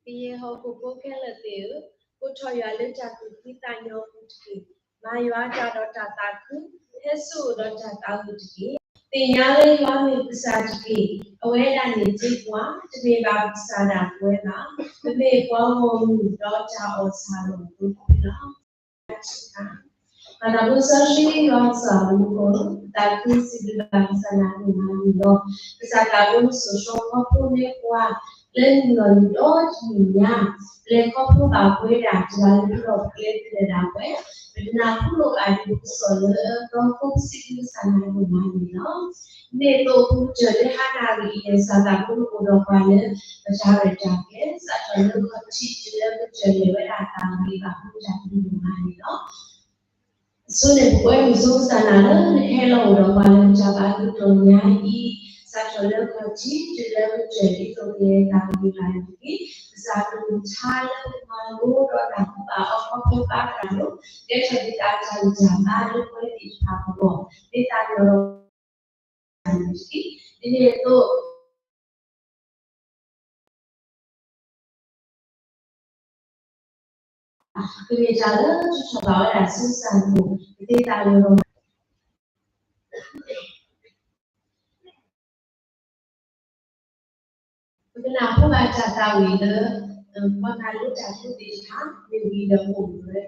ကယဲၢ်ဟီၣ်ခိၣ်ဖိခဲလၢာ်သ့ၣ်ဧၢ, ကိးထီၣ်ယွၤလၢတၢ်သူၣ်ဖှံသးညီအပူၤတက့ၢ်. မၤယွၤတၢ်ဒီးတၢ်သးခု, ဟဲဆူအအိၣ်ဒီးတၢ်သးဝံၣ်တက့ၢ်. သ့ၣ်ညါလၢယွၤမ့ၢ်ပကစၢ်တက့ၢ်. အဝဲဒၣ်န့ၣ်စ့ၢ်ကီး တမ့ၢ်ဘၣ်ပကစၢ်ဒၣ်ပဝဲဘၣ်. ပမ့ၢ်ပှၤဂီၢ်မုၢ်ဒီးတၢ်အီၣ်ဆၣ်လီၤအဃိလီၤ. မၤသးဖိစီဆှံယွၤကစၢ်မူခိၣ်, သးခုစံးဘျုးဘၣ်ကစၢ်နၤဒိၣ်မးန့ၣ်လီၤ. ကစၢ်သးဘိယ့ၣ်ၡူးခီဖျိလၢပှၤ လၢနံၣ်လီၤနံၣ်ဒီတနံၣ်ညါ, ပလဲၤခီဖျိဘၣ်ပဝဲဒၣ်တဂၤလၢပလီၢ်ပကျဲဖဲလဲၣ်ဒၣ်ဝဲ, ပတနၢ်ဟူလိာ်ဘၣ်ဒ်ပကစီၣ်လၢအသီ ဃိစံးဘျုးကစၢ်နၤဒိၣ်မးန့ၣ်လီၤ. မ့ၢ်သိးပကတၢၢ်လၢဟါနၣ်ရံၣ်အံၤန့ၣ် ကစၢ်သးဘိအိၣ်ဒီးပှၤလၢ ပတၢ်ရဲၣ်တၢ်ကျဲၤ စးထီၣ်လၢခီၣ်ထံးတုၤလၢကတၢၢ်လၢၤဝဲဒၣ်သးဝံၤဘၣ် ပတၢ်ဘျုးဒိၣ်မးန့ၣ်လီၤ. အဆိန့ၣ် ပကွဲမုာ်ဆိကစၢ်နၤလၢနကဟဲလီၤအိၣ်ဒီးပှၤလၢပတၢ်ဘါထုကတီၢ်ညါအံၤ, စးထီၣ်လၢခီၣ်ထံးတုၤလၢကတၢၢ် ဒ်သိးကလဲၤသးကမံၤဘၣ်န့ၣ်တက့ၢ်. ကစၢ်ကလုၢ်ကထါလၢပမၤလိဒီးတၢ်ကူဘၣ်အီၤခီဖျိဘၣ်တၢ်လိၤ ကဲထီၣ်ဒ်တၢ်တၢ်ဂံၢ်တၢ်ဘါလၢပဝဲသ့ၣ်တဖၣ်အဂီၢ် ဒ်တၢ်လီၤ ဒ်န့ၣ်အသိး ကမ့ၢ်တၢ်လၢထီၣ်ထီၣ်ဘၣ်ဝဲဒၣ်ဆူစၢ်ဖိ ကသ့တၢ်လီၤ ပကနၢ်ဟူဘၣ်တၢ်သးဝံၣ်လၢ ပှၤမၤလိတၢ်ဖိသ့ၣ်တဖၣ် မ့ၢ်ဝံၤဒီးအိၣ်မူဝဲ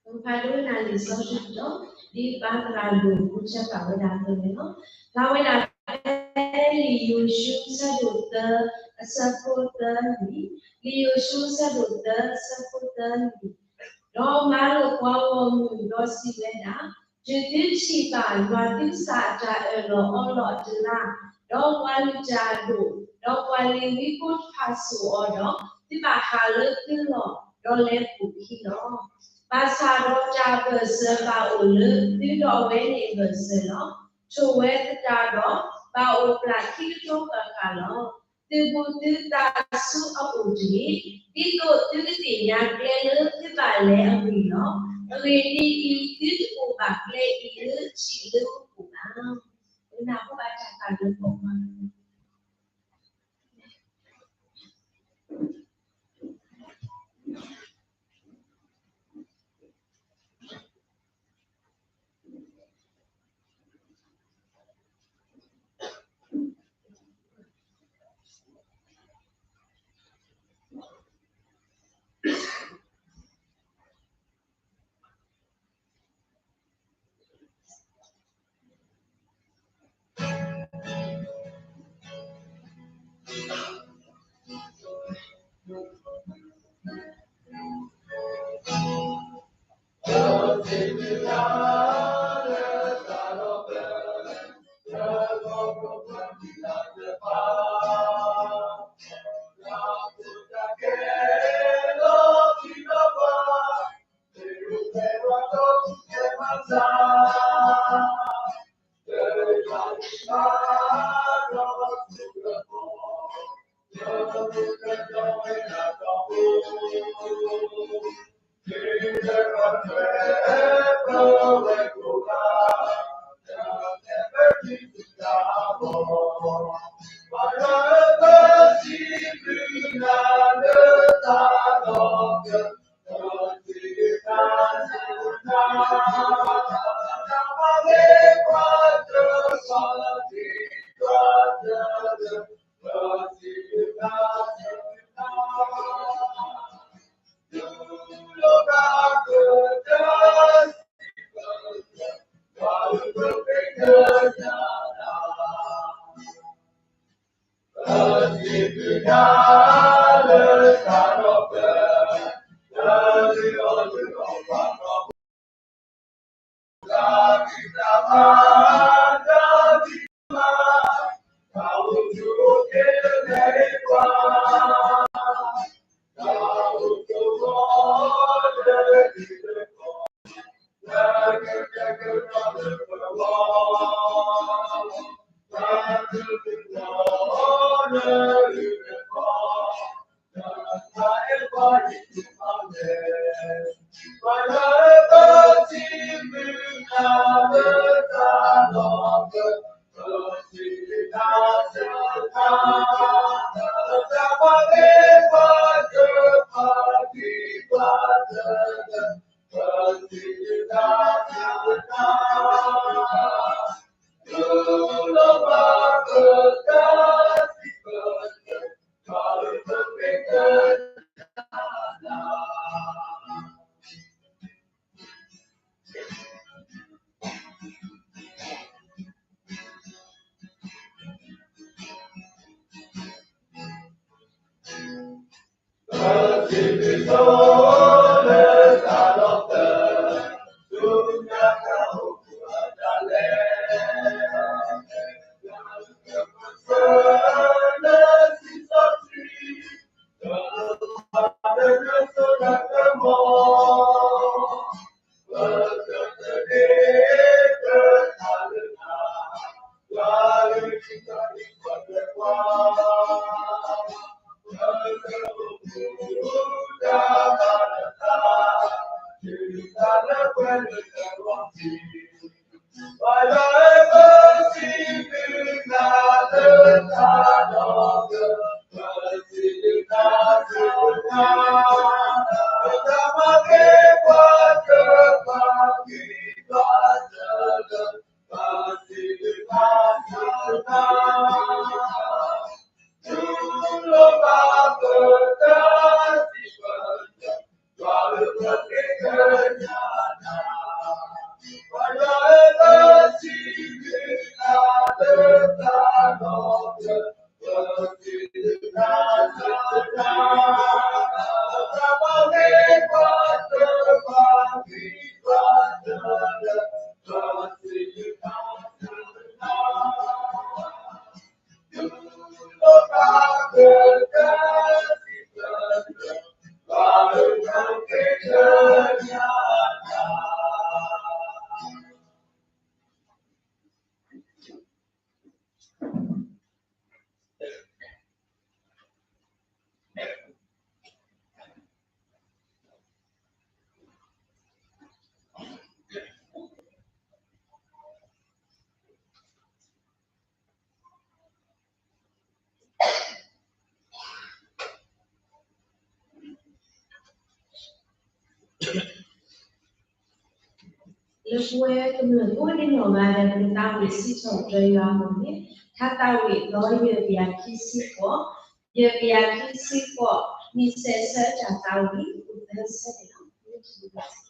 ပကဖးဒိကနၣ်လံာ်စီဆှံကဒီး, ဒ်ပၢ်သရၣ်ဒိၣ် ကူစၢ်ပာ်ဝဲဒၣ်အသိးန့ၣ်လီၤ. ဖျါဝဲဒၣ်ဖဲလံာ်ယိၤၡူ အဆၢဒိၣ်သၢ, အဆၢဖိသၢန့ၣ်, လံာ်ယိၤၡူ အဆၢဒိၣ်သၢ အဆၢဖိသၢန့ၣ်, ဒီးမၤလိာ်ပှၤဂီၢ်မုၢ်ဒီးစံးဝဲဒၣ်, တုၤသုထံၣ်ဘၣ်ယွၤသုကစၢ်အတၢ်အၢၣ်လီၤအီလီၤအတြၢ်, ဒီးပှၤလုၢ်တၢ်အဒိၣ်, ဒီးပှၤလ့ၤဝံဖိတဖၣ်စိာ်အီၤဒီး, သုဘၣ်ဟးလၢသုလီၢ်, ဒီးလဲၤပိာ်ခံလီၤ. ဘၣ်ဆၣ်ဒီးတၢ်ဘၢၣ်စၢၤဘၣ်အိၣ်လၢသုဒီးအဝဲန့ၣ်အဘၢၣ်စၢၤလီၤ. ထိၣ်ဝဲသတးဒီး, ဘၣ်အိၣ်ပျၢ်ခံကထိဃၣ်ဃၣ်လီၤ. သုဘူးသုသးဆူအအိၣ်တဂ့ၤ, ဒ်သိးသုကသ့ၣ်ညါကျဲလၢသုဘၣ်လဲၤအဂ့ၢ်လီၤ. အဂ့ၢ်ဒ်အံၤ, သုတအိၣ်ဘၣ်ကျဲအံၤလၢထံးလၢမူခိၣ်ဘၣ်. ပကနၢ်ဟူဘၣ်တၢ်သးလၢပီၢ်မး လၢပဝဲကမျၢၢ်ဖိန့ၣ်နီၢ်ဂၤဒဲး ပကသးဝံၣ်စံးထီၣ်ပတြၢၤယွၤအဂီၢ်န့ၣ် ထါသးဝံၣ်အသီ ယဲၢ်ကယၤခံဆံဃိး, ယဲၢ်ကယၤခံဆံဃိး, မ့ၢ်ဆဲးဆၢတၢ်သးဝံၣ် အိၣ်သၢဆၢန့ၣ်လီၤ.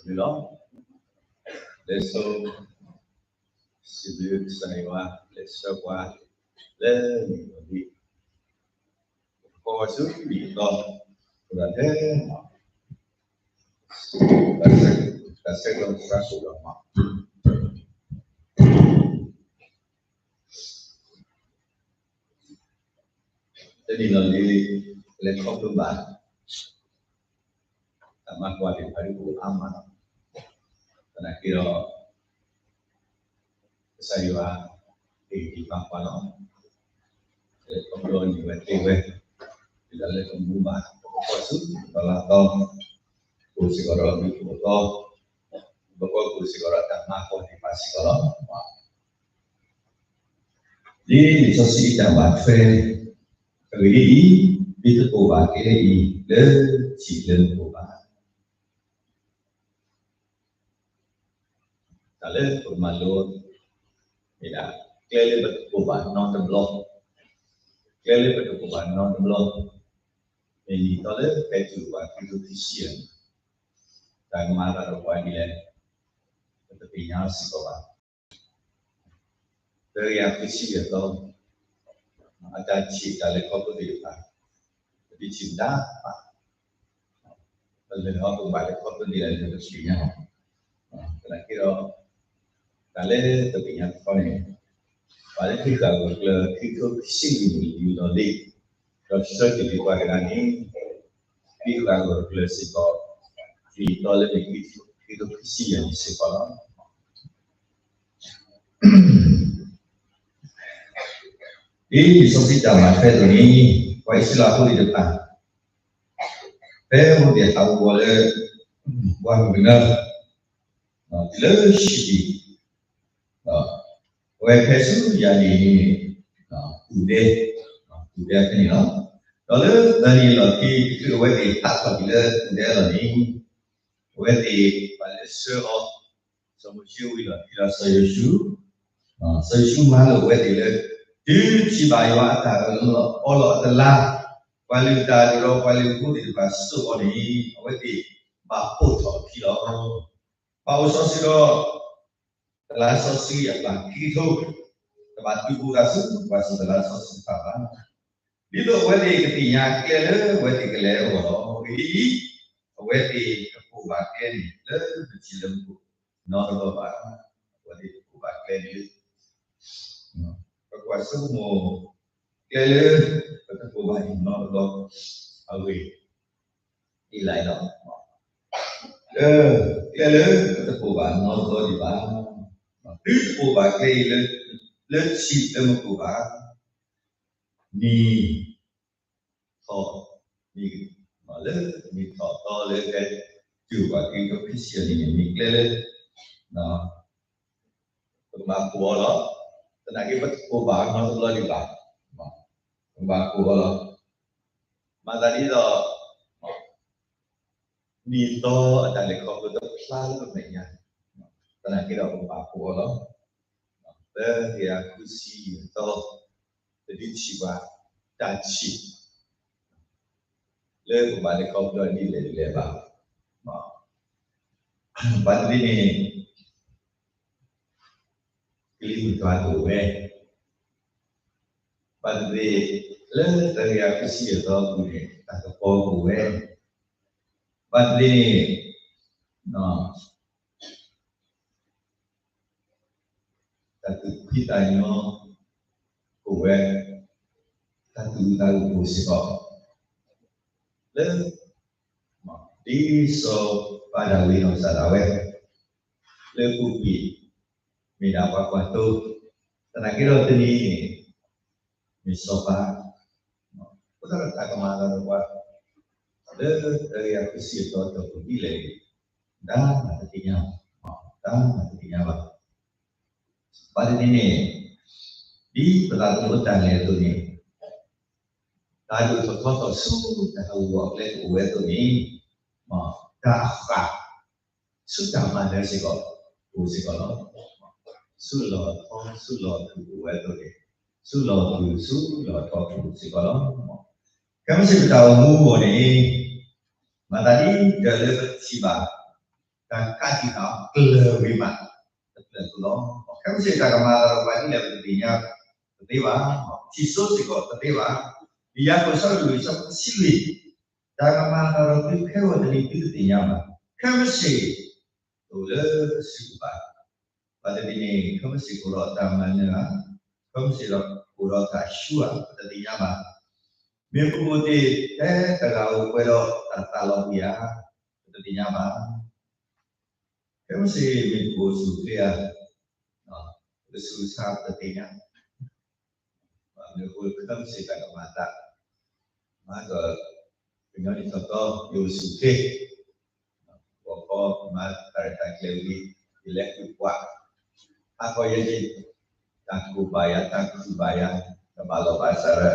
လီၤ. လဲၤဆိ စံးဘျုးကစၢ်ယွၤ လဲၤဆှၢပှၤ လၢနံၣ်လီၤလံ ပကကွၢ်ဆူနံၣ်အသီ ပဒၣ်ထဲ တၢ်ဆၢကတီၢ်စှၤစိၤလီၤမး တနံၣ်လီၤလံ လဲၤခီဖျိဘၣ် တၢ်မၤကွၢ်သ့ၣ်တဖၣ်ဒ်အိၣ်အါမးလီၤ. သနာ်က့ဒီး ကစၢ်ယွၤ ဟ့ၣ်ဂံၢ်ဟ့ၣ်ဘါပှၤလီၤ. လဲၤခီဖျိန့ၢ်ဝဲသ့ဝဲ ဒ်သိးလၢပမူဘၣ် ပကကွၢ်ဆူ ပလီၤသီ ကိးစ့ၢ်ကီးဒီးမူခိၣ်အသီ ပကကွၢ်ကိးစ့ၢ်ကီးဒီးတၢ်မၤကွၢ်သ့ၣ်တဖၣ်စ့ၢ်ကီးလီၤ. ဒ်လံာ်စီဆှံအတၢ်ဘၣ်ထွဲ အဂ့ၢ်ဒ်အံၤ, မ့ၢ်တကိးဘၣ်ကျဲအံၤ လၢထံးလၢမူခိၣ်ဘၣ်. တၢ်လၢပကမၤလိ မ့ၢ်ဒၣ် ကျဲလၢပတကိးဘၣ်နီတဘျီ, ကျဲလၢပတကိးဘၣ်နီတဘျီ, မ့ၢ်နံၣ်သီလၢပဟဲတုၤဘၣ်ခံထိခံဆံယဲၢ်, တၢ်ကမၤအသးဒီးပှၤဒ်လဲၣ်, ပတသ့ၣ်ညါစ့ၢ်ကီးဘၣ်. တကယၤခံဆံယဲၢ်သီ, အတၢ်ထံၣ်တၢ်လဲၤခီဖျိသ့ၣ်တဖၣ်, ပတထံၣ်ဒၣ်ဘၣ်, ပလဲၤဟီၣ်ကဘၣ်လဲၤခီဖျိဒ်လဲၣ်န့ၣ် ပတသ့ၣ်ညါဘၣ်. သနာ်က့ဒီး တၢ်လၢပသ့ၣ်ညါတခီန့ၣ်, ပှၤလၢဟံးဃာ်ဂၢၢ်ကျၢၤ ခံကထိခံဆံလွံၢ်နံၣ်လီၤလံ, ဒီးဆၢထံၣ်လံပှၤတဂၤန့ၣ် ဟံးဃာ်ဂၢၢ်ကျၢၤစ့ၢ်ကီး နံၣ်သီလၢမ့ၢ်ခံကထိ ခံကထိခံဆံယဲၢ်န့ၣ်စ့ၢ်ကီးလီၤ. ဒ်လံာ်စီဆှံတၢ်မၤထွဲအသိးန့ၣ်, ပှၤအံၣ်စရ့လးဖိသ့ၣ်တဖၣ် ဖဲမူၤသ့ၣ်ဟးဂီၤလၢ ပှၢ်မုၢ်ကနၢ တုၤလၢၡံၣ်ပံၤ, အဝဲဖဲဆူယၤန့ၣ်န့ၣ် တူၢ်ဒဲ, တူၢ်ဒဲဖဲန့ၣ်လီၤ. ဒီးလၢသၢနံၤအလီၢ်ခံ တချုးအဝဲသ့ၣ်ဟးထီၣ်က့ၤလၢတူၢ်ဒဲအလီၢ်န့ၣ်, အဝဲသ့ၣ်ဘၣ်လဲၤဆှၢအီၤ, စီၤမိၤၡ့ဝံၤလီၢ်ခံဒီးစီၤယိၤၡူ, စီၤယိၤၡူမၤလိာ်အဝဲသ့ၣ်လၢ တုၤထံၣ်ဘၣ်ယွၤအတၢ်အၢၣ်လီၤအီလီၤအတလါ, ပှၤလုၢ်တၢ်ဒုးဒီးပှၤလုၢ်ဖိသ့ၣ်တဖၣ်စိာ်အီၤန့ၣ်, အဝဲသ့ၣ်ဘၣ်ပိာ်ထီၣ်အခံလီၤ. ဘၣ်အိၣ်စီၤစုၤဒီး တလါစီဆှံအပၢ်ခံကထိ, တဘၣ်တူၢ်ဘၣ်သးဆူပှၤစီၤတလါစီဆှံတဖၣ်ဘၣ်. ဒ်သိးအဝဲသ့ၣ်ကသ့ၣ်ညါကျဲလၢအဝဲသ့ၣ်ကလဲၤအဂီၢ်လီၤ. အဂ့ၢ်ဒ်အံၤ, အဝဲသ့ၣ်ကပိာ်ဘၣ်ကျဲန့ၣ် လၢပထံလၢမူခိၣ်နီတဘျီဘၣ်. အဝဲသ့ၣ်ကပိာ်ဘၣ်ကျဲန့ၣ်လၢ ပကွၢ်ဆိကမိၣ်ကျဲလၢ ပတပိာ်ဘၣ်အံၤနီတဘျီ အဂ့ၢ် ဒ်လဲၣ်လီၤ. ကျဲလၢပတပိာ်ဘၣ်နီတဘျီဒံးဘၣ်. သုတပိာ်ဘၣ်ကျဲအံၤ လၢထံလၢမူခိၣ်ဘၣ်. နံၣ်ထီၣ်, နံၣ်, လၢနံၣ်ထီၣ်သီလၢဖဲ တုၤပှၤခံကထိခံဆံယဲၢ်န့ၣ်န့ၣ် မ့ၢ်ကျဲလၢ ပကဘၣ်ပိာ်အီၤလီၤ. သနာ်က့ပတပိာ်ဘၣ်နီတဘျီဒံးဘၣ်. ပကဘၣ်ပိာ်အီၤလီၤ. မၤသးဒ်သိး နံၣ်သီအတၢ်လဲၤခီဖျိတဖျါလၢပမဲာ်ညါ, သနာ်က့ဒီးပကဘၣ်ပိာ်အီၤလီၤ. သၢကယၤဃုဆံယဲၢ်သီ, ပဒုးထံၣ်ဘၣ်တၢ်ထံၣ် လၢပကဘၣ်လဲၤခီဖျိဒ်လဲၣ်ဒ်လဲၣ်ဘၣ်. ဘၣ်တဘျီန့ၣ် ကလံၤမုၢ်တွၤကအိၣ်ဝဲ, ဘၣ်တဘျီ လၢတၢ်ဂ့ၢ်အပူၤစံၣ်အသီအပူၤန့ၣ် တၢ်ကပီၤကအိၣ်ဝဲ, ဘၣ်တဘျီန့ၣ် တၢ်သူၣ်ဖှံသးညီကအိၣ်ဝဲ, တၢ်သူၣ်အုးသးအုးကအိၣ်စ့ၢ်ကီး, လၢ ဒ်စီၤပၤဒၤဝံးနီၢ်ကစၢ်ဒၣ်ဝဲ လၢအပူၤကွံာ် မ့ၢ်ဒၣ်ပှၤကွၢ်သိ, သနာ်က့ဒီးတနံၤအံၤန့ၣ် မ့ၢ်စီၤပၤ, အဃိသတးဒီးတၢ်ကမၤလီၤဒီးပှၤ လၢတၢ်ဂ့ၢ်အပူၤစံၣ်အသီအပူၤဒ်လဲၣ်, တၢ်မၤတသ့ၣ်ညါ, တၢ်မၤတသ့ၣ်ညါဘၣ်. ဘၣ်တနံၤန့ၣ် ဒ်ပသးသမူအတၢ်လဲၤအသိးန့ၣ် တၢ်ဒိၣ်ထီၣ်ထီထီၣ်ဆူတၢ်ဟးဂူာ်အကျဲကအိၣ်ဝဲအသိးန့ၣ်, တၢ်အဃၣ် ဆူတၢ်မၤနၢၤစ့ၢ်ကီး အိၣ်စ့ၢ်ကီးလီၤ. ဆူလီၢ်ထီ ဆူလီၢ်ထီကအိၣ်ဝဲအသိးန့ၣ်, ဆူလီၢ်ထီ ဆူလီၢ်ထီကအိၣ်စ့ၢ်ကီးလီၤ. ခဲမုၢ်ဆ့ၣ်ပတၢ်အိၣ်မူအဂီၢ်န့ၣ် မၤသးဒ်တၢ်လၢပထံၣ်ဘၣ် တၢ်ကးတံာ်ဃာ်အီၤကျၢၤဝံၤမး တဖျၢၣ်အသိးလီၤ. ခဲမုၢ်ဆ့ၣ်တၢ်ကမၤလီၤဒီးပှၤဒ်လဲၣ်ပတသ့ၣ်ညါ တသ့ဘၣ်. ထံၣ်စိစ့ၢ်ကီးတသ့ဘၣ်. လံာ်ယၤကိာ်ဆၢဒိၣ်လွံၢ်ဆၢဖိတဆံလွံၢ်, တၢ်ကမၤလီၤဒီးသုခဲဂီၢ်တနံၤသုတသ့ၣ်ညါဘၣ်. ခဲမုၢ်ဆ့ၣ် အိၣ်လၢပစုပူၤဘၣ်. ဘၣ်တနံၤန့ၣ် ခဲမုၢ်ဆ့ၣ်ကအိၣ်ဒီးတၢ်မၤနၢၤဧါ, ခဲမုၢ်ဆ့ၣ်ဒီးကအိၣ်ဒီးတၢ်ဆူဧါ ပတသ့ၣ်ညါဘၣ်. မ့ၢ်ပကအိၣ်တ့ၢ်ထဲတဂၤဧိၤပှဲၤဒီးတၢ်သးလီၤဘှံးဧါ, ပတသ့ၣ်ညါဘၣ်. ခဲမုၢ်ဆ့ၣ်မ့ၢ်ပကအိၣ်ဆူၣ်အိၣ်ချ့ဧါ, ပကဆူးစါပတသ့ၣ်ညါ. မ့ၢ်အဃိခဲမုၢ်ဆ့ၣ်တၢ်ကမၤအသး, မၤက ကညီနံၣ်ထီၣ်သီ ယအိၣ်ဆူၣ်အိၣ်ချ့, ဂီၤခီမၤတၢ်ရဲၣ်တၢ်ကျဲၤဝံၤ ယလဲၤဃုကွၢ်, ဟါခီယဲယဲ တၢ်ကိၢ်ဘၣ်ယၤ တၢ်ခုၣ်ဘၣ်ယၤ, တဘၣ်လီၢ်ဘၣ်စးဒီး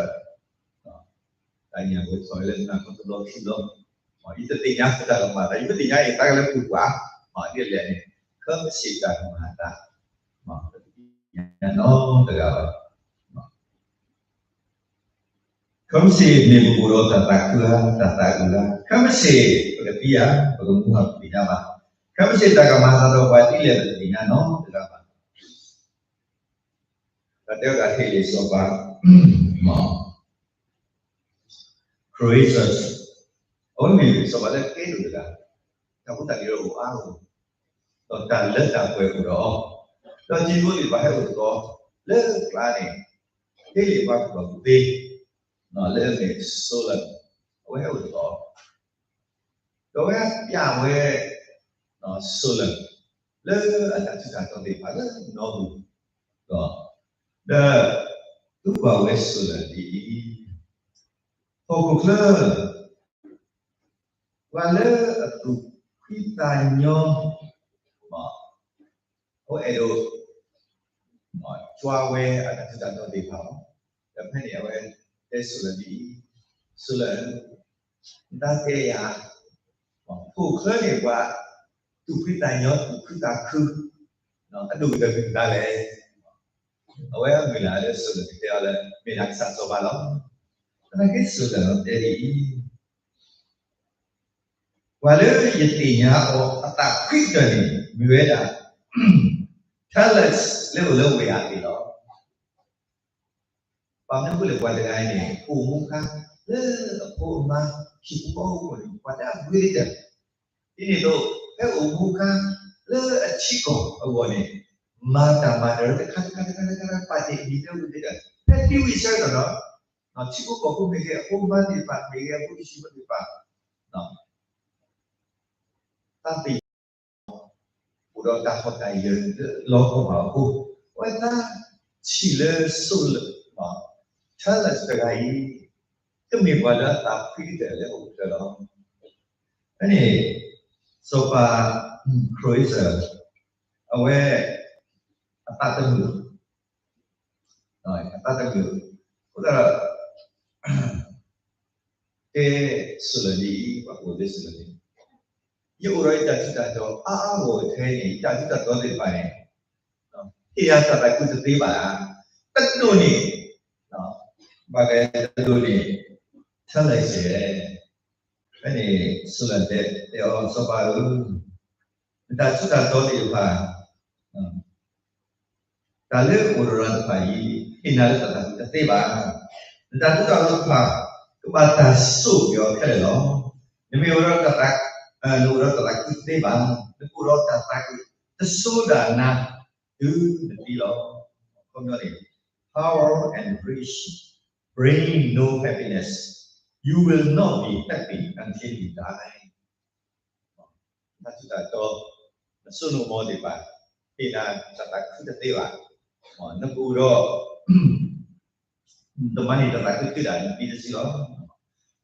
တၢ်ညၣ်ဝဲထီၣ်ဝဲလၢနၢ်ခီတဘျီခံဘျီ, ယတသ့ၣ်ညါတၢ်ကမၤအသး, ယမ့ၢ်သ့ၣ်ညါအံၤ တၢ်ကလဲၤဃုကွၢ်, ဒ်လဲၣ်န့ၣ် ခဲမုၢ်ဆ့ၣ်တၢ်ကမၤအသး, တသ့ၣ်ညါနီတဂၤဘၣ်. ခဲမုၢ်ဆ့ၣ်မ့ၢ်ပကအိၣ်ဒီးတၢ်သးခုဧါ, တၢ်သးအုးဧါ, ခဲမုၢ်ဆ့ၣ်ပကသံဧါ, ပကမူဧါ ပတသ့ၣ်ညါဘၣ်. ခဲမုၢ်ဆ့ၣ်တၢ်ကမၤအသးဒီးပှၤဒ်လဲၣ် ပတသ့ၣ်ညါနီတဂၤဘၣ်. တၢ်တဲအီၤတၢ်ဟ့ၣ်လံာ်စီၤပၤ Croesus, အဝဲမ့ၢ်စီၤပၤလၢကဲဒိၣ်တဂၤ, တၢ်ဖိတၢ်လံၤအိၣ်အါဂီၢ်, ဒီးတၢ်လၢတၢ်ပှဲၤအိၣ်ဒီးအီၤ, ဒီးထံဖိကီၢ်ဖိတဖၣ်ဟဲအိၣ်သကိး လၢကျါန့ၣ်, ဟ့ၣ်လံာ်ဘၣ်ကီၢ်သ့, လၢအမ့ၢ် Solon, အဝဲဟဲအိၣ်သကိး ဒီးအဝဲပျးဝဲ စီၤလၢာ် လၢအတၢ်ထူးတၢ်တီၤသ့ၣ်တဖၣ်လၢနီၢ်ပူၤ ဒီး ဒီး သူကွၢ်ဝဲစီၤလၢာ်ဒ်အံၤ, ဟီၣ်ခိၣ်ချၢ ပှၤလၢအသူၣ်ဖှံသးညီ အဝဲအဲၣ်ဒိး ကွၢ်ဝဲအတၢ်ထူးတၢ်တီၤသ့ၣ်တဖၣ်လီၤ. ဒီးဖဲန့ၣ်အဝဲတဲစီၤလၢာ်ဒ်အံၤ, စီၤလၢာ်ဧၢ, နတၢ်တဲယၤ ဟီၣ်ခိၣ်ချၢန့ၣ် ပှၤသူၣ်ဖှံသးညီ သူၣ်ခုသးခု အဒိၣ်ကတၢၢ်မ့ၢ်မတၤလဲၣ်. အဝဲမုၢ်လၢ်လၢစီၤလၢာ်ကတဲအီၤလၢ မ့ၢ်ဒၣ်ကစၢ်စီၤပၤလီၤ. သနာ်က့စီၤလၢာ်တဲဒ်အံၤ, ပှၤလၢယသ့ၣ်ညါအီၤအသးခုကတၢၢ်န့ၣ် မ့ၢ်ဝဲဒၣ် talents လၢအိၣ်လၢဝ့ၢ်အါသ့ၣ်လီၤ. ဘၣ်မနုၤအဃိလဲၣ် ပှၤတဂၤအံၤန့ၣ် အိၣ်မူခါ လၢအဖိအမါ ဟံၣ်ဖိဃီဖိအဂီၢ်န့ၣ် ပှၤတၢ်ဘှ့တၢၢ်, ဒ်န့ၣ်အသိး ဖဲအိၣ်မူခါ လၢအထံကီၢ်အဂီၢ်န့ၣ် မၤတၢ်မၤတၢ်တခါတခါတခါတခါ ပာ်တ့ၢ်အမံၤလၢဝ့ၢ်သ့ၣ်တဖၣ် ဖဲသံဝံၤဆၢကတီၢ်ဒီး ထံဖိကီၢ်ဖိမ့ၢ်ဂ့ၤ အဖိအမါသ့ၣ်တဖၣ်မ့ၢ်ဂ့ၤ အဖိအလံၤသ့ၣ်တဖၣ် တၢ်သ့ၣ်ညါ အိၣ်ဒီးတၢ်ဟီၣ်တၢ်ယၢၤလၢလီၤကီၢ်ဘၣ်အဃိ အဝဲသ့ၣ်ထံၣ်လၢစီၤလၢာ် talent တဂၤအံၤ ကမ့ၢ်ပှၤလၢအသးဖှံကတၢၢ်လၢဟီၣ်ခိၣ်ချၢလီၤ. ဖဲန့ၣ် စီၤပၤ Crozier အဝဲ အသးတမုာ် အသးတမုာ် အဃိသတးဒီး တဲစီၤလၢာ်ဒ်အံၤ, ပှၤကိးလၢစီၤလၢာ်န့ၣ်, ယအိၣ်ဒီးယတၢ်ထူးတၢ်တီၤအါအါဂီၢ်ဂီၢ်ထဲန့ၣ် ယတၢ်ထူးတၢ်တီၤသ့ၣ်တဖၣ်န့ၣ် ဟ့ၣ်ယၤတၢ်သးခုတသ့ဘၣ်ဧါ, တဒိးန့ၢ် ဘၣ်ကတဒိးန့ၢ် talent လဲၣ်. ဖဲန့ၣ် စီၤလၢာ်တဲ တဲအီၤ စီၤပၤဧၢ, နတၢ်ထူးတၢ်တီၤသ့ၣ်တဖၣ် တၢ်လၢအိၣ်ဒီးနၤတဖၣ်အံၤ ဟ့ၣ်နၤလၢတၢ်သးခုတသ့ဘၣ်. နတၢ်ထူးတၢ်တီၤတဖၣ် ကဘၣ်တၢ်ဆိၣ်ဂ့ၤအီၤခဲလၢာ်လီၤ. နမ့ၢ်အိၣ်ဒီးတၢ်သး, နအိၣ်ဒီးတၢ်သးခုတသ့ဘၣ်, နကအိၣ်ဒီးတၢ်သးခုတစိၤဒၣ်နၤ တုၤနသံလီၤ. အခီပညီန့ၣ် power and rich bring no happiness, you will not be happy until you die. တၢ်ထူးတၢ်တီၤ နစိနကမီၤသ့ၣ်တဖၣ် ဟ့ၣ်နၤတၢ်သးခုတသ့ဘၣ်. နကအိၣ်ဒီး တမၤန့ၢ်တၢ်သးခုတုၤဒၣ်နသံတစုလီၤ.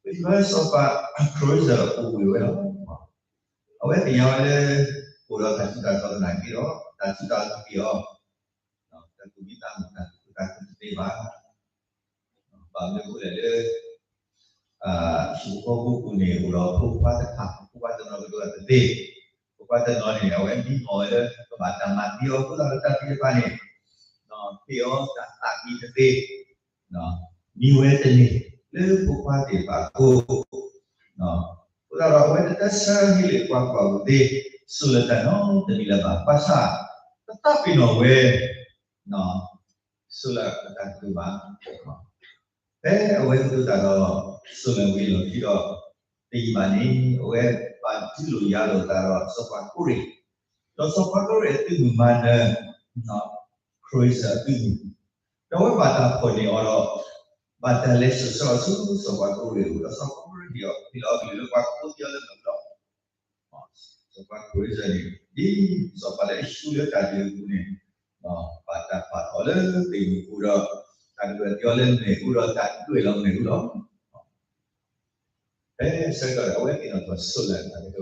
ပထံၣ်ဘၣ်စီၤပၤ Crozier အိၣ်ဘှံးဝဲလီၤ. အဝဲသ့ၣ်ညါဝဲလၢ အိၣ်ဒီးတၢ်ထူးတၢ်တီၤသနာ်က့ဒီး တၢ်ထူးတၢ်တီၤက့ၤအီၤ တၢ်သူၣ်မံသးမုာ် တၢ်သူၣ်ခုသးခုတသ့ဘၣ်. ဘၣ်မနုၤအဃိလဲၣ်လၢ ဟံၣ်ဖိဃီဖိပူၤန့ၣ် အိၣ်ဒီးဖိခွါတဖၣ်, ဖိခွါတနီၤကဒိးတၢ်တသ့, ဖိခွါတနီၤန့ၣ် အဝဲမံမီၢ်ဝဲလၢ ကဘၣ်တၢ်မၤသံအီၤအဃိသတးဒီး တၢ်သ့ၣ်တဖၣ်န့ၣ် ဟ့ၣ်အီၤတၢ်သးမံတသ့, မံဝဲတန့ၢ် လၢဖိခွါသ့ၣ်တဖၣ်အဃိ, အဃိသတးဒီး အဝဲတဆၢဟ့ၣ်လၢကွၢ်ကွၢ်ပူၤသ့ စီၤလၢာ်တၢ်နီတမံၤလၢၤဘၣ်. ဘၣ်ဆၣ် တသးပ့ၤနီၣ်ဝဲ စီၤလၢာ်အတၢ်ကတိၤဘၣ်. ဖဲအဝဲကတိၤတၢ်ဒီး စီၤလၢာ်ဝံၤအလီၢ်ခံဒီး တယံာ်ဘၣ်န့ၣ် အဝဲဘၣ်တူၢ်လိာ်ယါလိာ်သးဒီး စီၤပၤကိရ့ၣ်, ဒီးစီၤပၤကိရ့ၣ်အသုးမုၢ်မၤနၢၤ Crozier အသုးမုၢ်, ဒီးအဝဲဘၣ်တၢ်ဖီၣ်န့ၢ်အီၤဒီး ဘၣ်တၢ်လဲၤစိာ်ဆှၢအီၤဆူ စီၤပၤကိရ့ၣ်အအိၣ် ဒီးစီၤပၤကိရ့ၣ်န့ၣ် ဟ့ၣ်လီၤအကလုၢ်လၢပှၤကတိၤသံအီၤလၢမုၢ်လီၤ. စီၤပၤကိရ့ၣ်န့ၣ် ဒ်စီၤပၤလၢအဆူလၢတၢ်ဒုးအပူၤန့ၣ် ဘၣ်တၢ်ပာ်ထီၣ်လၢသ့ၣ်မုၢ်ပူၤဒီး တၢ်ဒုးသံအီၤလၢမ့ၣ်အူဒီး တၢ်ဒွဲၣ်လီၤမ့ၣ်အူလီၤ. ဖဲဆၢကတီၢ်ဒီး အဝဲသ့ၣ်နီၣ်ထီၣ်စီၤလၢာ်အတၢ်ကတိၤ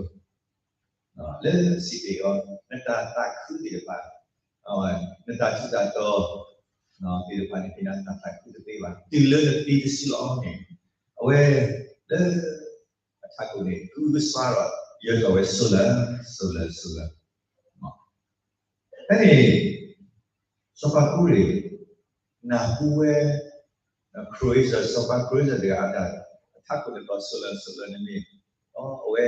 လၢစံးတ့ၢ်အီၤ နတၢ်သးခုသ့ၣ်တဖၣ် နတၢ်ထူးတၢ်တီၤသ့ၣ်တဖၣ်န့ၣ် ဟ့ၣ်နၤတၢ်သးခုတသ့ဘၣ်. တုၤလၢနသံတစုလီၤန့ၣ် အဝဲလၢအထးခိၣ်န့ၣ် ကူကဆါဒီး ယၢၤထီၣ်ဝဲ စီၤလၢာ်, စီၤလၢာ်, စီၤလၢာ်. ဖဲန့ၣ် စီၤပၤကိရ့ၣ် နၢ်ဟူဝဲ Crozier, စီၤပၤ Crozier တဂၤအတၢ် အထးခိၣ်န့ၣ်ဒီး စီၤလၢာ်, စီၤလၢာ်န့ၣ်မ့ၢ် အဝဲ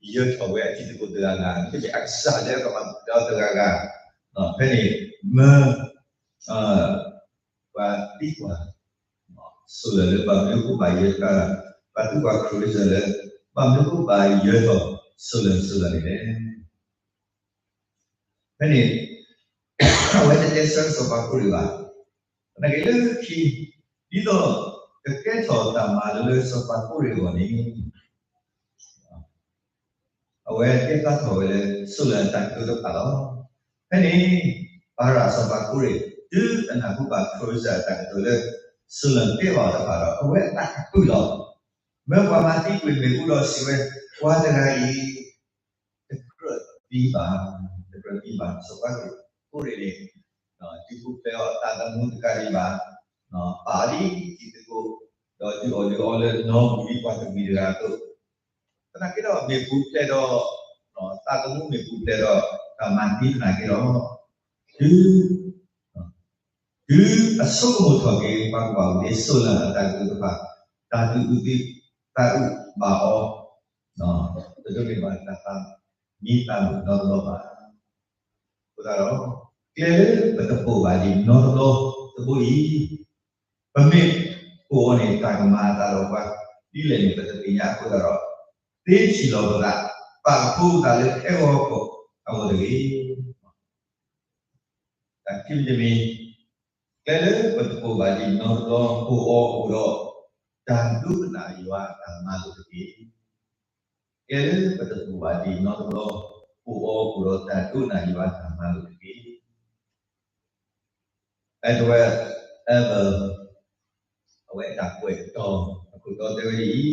ယၢၤထီၣ်ဝဲအတံၤသကိးတဂၤဂၤ, မ့တမ့ၢ်အကစၢ်လၢအကဘၣ်မူဒါတဂၤဂၤ, ဖဲန့ၣ် မၢ ပှၤသံကွၢ် စီၤလၢာ်လၢဘၣ်မနုၤအဃိဘၣ်ယၢၤ, ပှၤသံကွၢ် Crozier လၢ ဘၣ်မနုၤအဃိဘၣ်ယၢၤထီၣ် စီၤလၢာ်, စီၤလၢာ်န့ၣ်လဲၣ်. ဖဲန့ၣ် အဝဲတတဲဆၢစီၤပၤကိရ့ၣ်ဘၣ်. သနာ်က့လၢခံ ဒ်သိးကကဲထီၣ်တၢ်မၤလိလၢစီၤပၤကိရ့ၣ်အဂီၢ်န့ၣ် အဝဲတဲဖျါထီၣ်ဝဲလၢ စိလၢၣ်အတၢ်ကတိၤတဖၣ်လီၤ. ဖဲန့ၣ် ပၤရၣ်စီၤပၤကိရ့ၣ် တုၤအနၢ်ဟူဘၣ် Cyrus အတၢ်ကတိၤလၢ စိလၢၣ်တဲဘၣ်အီၤတဖၣ်ဒီး အဝဲအသးကပုာ်လီၤ. မၢပှၤမၤသံကွံာ်မ့ၣ်အူဒီးစံးဝဲ, ပှၤတဂၤအံၤ တကြၢးသံဘၣ်, တကြၢးသံဘၣ်. စီၤပၤကိရ့ၣ်န့ၣ် ဒုးပူၤဖျဲးအီၤသးသမူတကးဒံးဘၣ်, ပာ်အီၤဒ်တံၤသကိး, ဒီးဒုးအီၣ်ဒုးအီလၢနီၢ်ဘူၣ်ဒ်ပှၤတမှံၤတဂၤအသိး, သနာ်က့ဒီး မ့ၣ်ပူၤဖျဲးဒီး သးသမူမ့ၣ်ပူၤဖျဲးဒီး တၢ်မၤသံသနာ်က့ဒီး တုၤ တုၤအဆိကမိၣ်ထီၣ်က့ၤ ပှၤကဘၣ်အိၣ်လၢစိလၢၣ်အတၢ်ကတိၤတဖၣ်, တၢ်သူၣ်အုးသးအုးဘၣ်အီၤ, တဒိးန့ၢ်ဘၣ်တၢ်သးမံသးမုာ်နီတဘျီဘၣ်. အဃိသတးဒီး ကျဲလၢပတပိာ်ဘၣ်ဒံးနီတဘျီတဘိအံၤ, ပမ့ၢ်ပိာ်အီၤန့ၣ် တၢ်ကမၤအသးဒီးပှၤဒ်လဲၣ်န့ၣ် ပတသ့ၣ်ညါအဃိသတးဒီး သ့ထံၣ်လီၤပသး ပာ်ကဖိပသးလၢခဲဂီၤအဂီၢ်တဂ့ၤ. တၢ်ခံမံၤတမံၤ, ကျဲလၢပတပိာ်ဘၣ်ဒံးနီတဘျီ ပိာ်အီၤအိၣ်ဒီး တၢ်ဒိကနၣ်ယွၤတၢ်မၤလိာ်တက့ၢ်. ကျဲလၢပတပိာ်ဘၣ်ဒံးနီတဘျီ ပိာ်အီၤအိၣ်ဒီးတၢ်ဒိကနၣ်ယွၤတၢ်မၤလိာ်တက့ၢ်. အဲၣ်ဒဝဲၢ် အဲၣ်ဘၢၣ် အဝဲအတၢ်ကွဲးတီၤ အခိၣ်တီတဲဝဲဒ်အံၤ,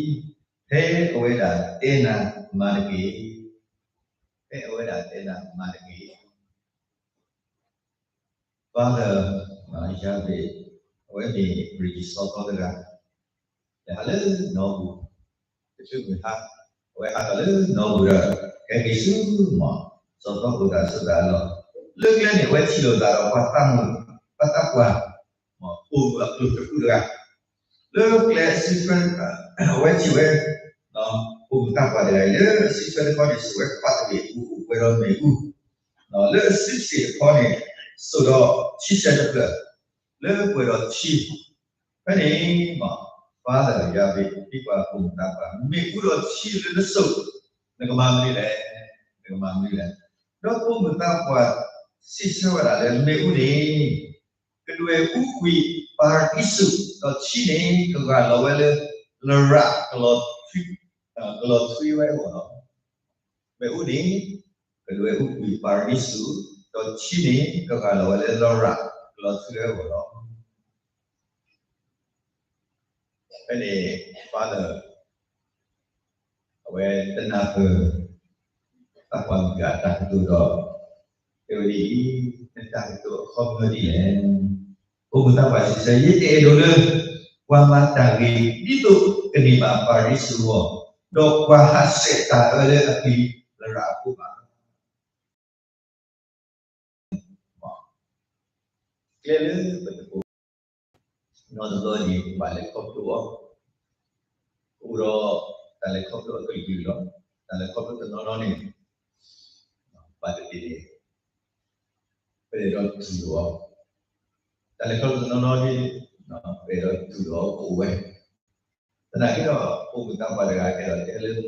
ဖဲအဝဲဒၣ်တဲနၤမၤတက့ၢ်, ဖဲအဝဲဒၣ်တဲနၤမၤတက့ၢ်. Father Yavid အဝဲမ့ၢ် British စီၤသီတဂၤ, လဲၤဟးလၢနီၢ်ဘူၣ်, တချုးမုၢ်ဟါ, အဝဲဟးထီၣ်လၢနီၢ်ဘူၣ်ဒီး ဟဲက့ၤဆူမီၢ် စီၤသီအိၣ်တၢ်ဆိးတၢ်အလီၢ်, လၢကျဲန့ၣ် အဝဲထံၣ်လိာ်သးဒီးပှၤသးမုာ် ပှၤသးပှၢ် ပိာ်မုၣ်အကျိၤတဖုတဂၤ, လၢကျဲအစုထွဲ အဝဲထံၣ်ဝဲ ပိာ်မုၣ်သးပှၢ်တဂၤအံၤ လၢအစုထွဲတခီန့ၣ် စိာ်ဝဲခွးတဘ့ၣ်အူ အိၣ်ပှဲၤဒီးမ့ၣ်အူ, လၢအစုစ့ၣ်တခီန့ၣ် စိာ်ဒီးထံဆၢတဖျၢၣ် လၢပှဲၤဒီးထံ, ဖဲန့ၣ် Father Yavid သံကွၢ်ပိာ်မုၣ်သးပှၢ်, မ့ၣ်အူဒီးထံလၢနစိာ် နကမၤမနုၤလဲၣ်, နကမၤမနုၤလဲၣ်. ဒီးပိာ်မုၣ်သးပှၢ် စံးဆၢဝဲဒၣ်လၢမ့ၣ်အူန့ၣ် ကဒွဲၣ်အူကွံာ်ပၤရဒံစူး, ဒီးထံန့ၣ် ကဂၢ်လီၤဝဲလၢ လရၣ်ကလီၤထွံ, ကလီၤထွံဝဲအဂီၢ်လီၤ. မ့ၣ်အူန့ၣ် ကဒွဲၣ်အူကွံာ်ပၤရဒံစူး, ဒီးထံန့ၣ် ကဂၢ်လီၤဝဲလၢလရၣ်ကလီၤထွံဝဲအဂီၢ်လီၤ. ဖဲန့ၣ် Father အဝဲတနၢ်ပၢၢ် သးပှၢ်မုၣ်တဂၤအတၢ်ကတိၤဒီး တဲဝဲဒ်အံၤ, နတၢ်ကတိၤအခီပညီဒ်လဲၣ်. ပိာ်မုၣ်သးပှၢ်စံးဆၢ, ယတအဲၣ်ဒိးလၢ ပှၤမၤတၢ်ဂ့ၤ ဒ်သိးကန့ၢ်ဘၣ်ပၤရဒံစူးအဂီၢ်, ဒီးပှၤဟးဆှဲးတၢ်အၢလၢအပျံၤလရၣ်အဃိဘၣ်. ကျဲလၢပတပိာ် နီတဘျီန့ၣ် ပဘၣ်လဲၤခီဖျိအီၤ, အိၣ်ဒီးတၢ်လဲၤခီဖျိအကလုာ်ကလုာ်လီၤ. တၢ်လဲၤခီဖျိတနီၤနီၤန့ၣ် ဘၣ်တသ့ၣ်န့ၣ် ပအဲၣ်ဒိးတူၢ်လိာ်အီၤ, တၢ်လဲၤခီဖျိတနီၤနီၤန့ၣ် ပအဲၣ်ဒိးတူၢ်လိာ်အီၤကအိၣ်ဝဲ, သနာ်က့ဒီး ပိာ်မုၣ်သးပှၢ်တဂၤကဲဒီး တဲလၢ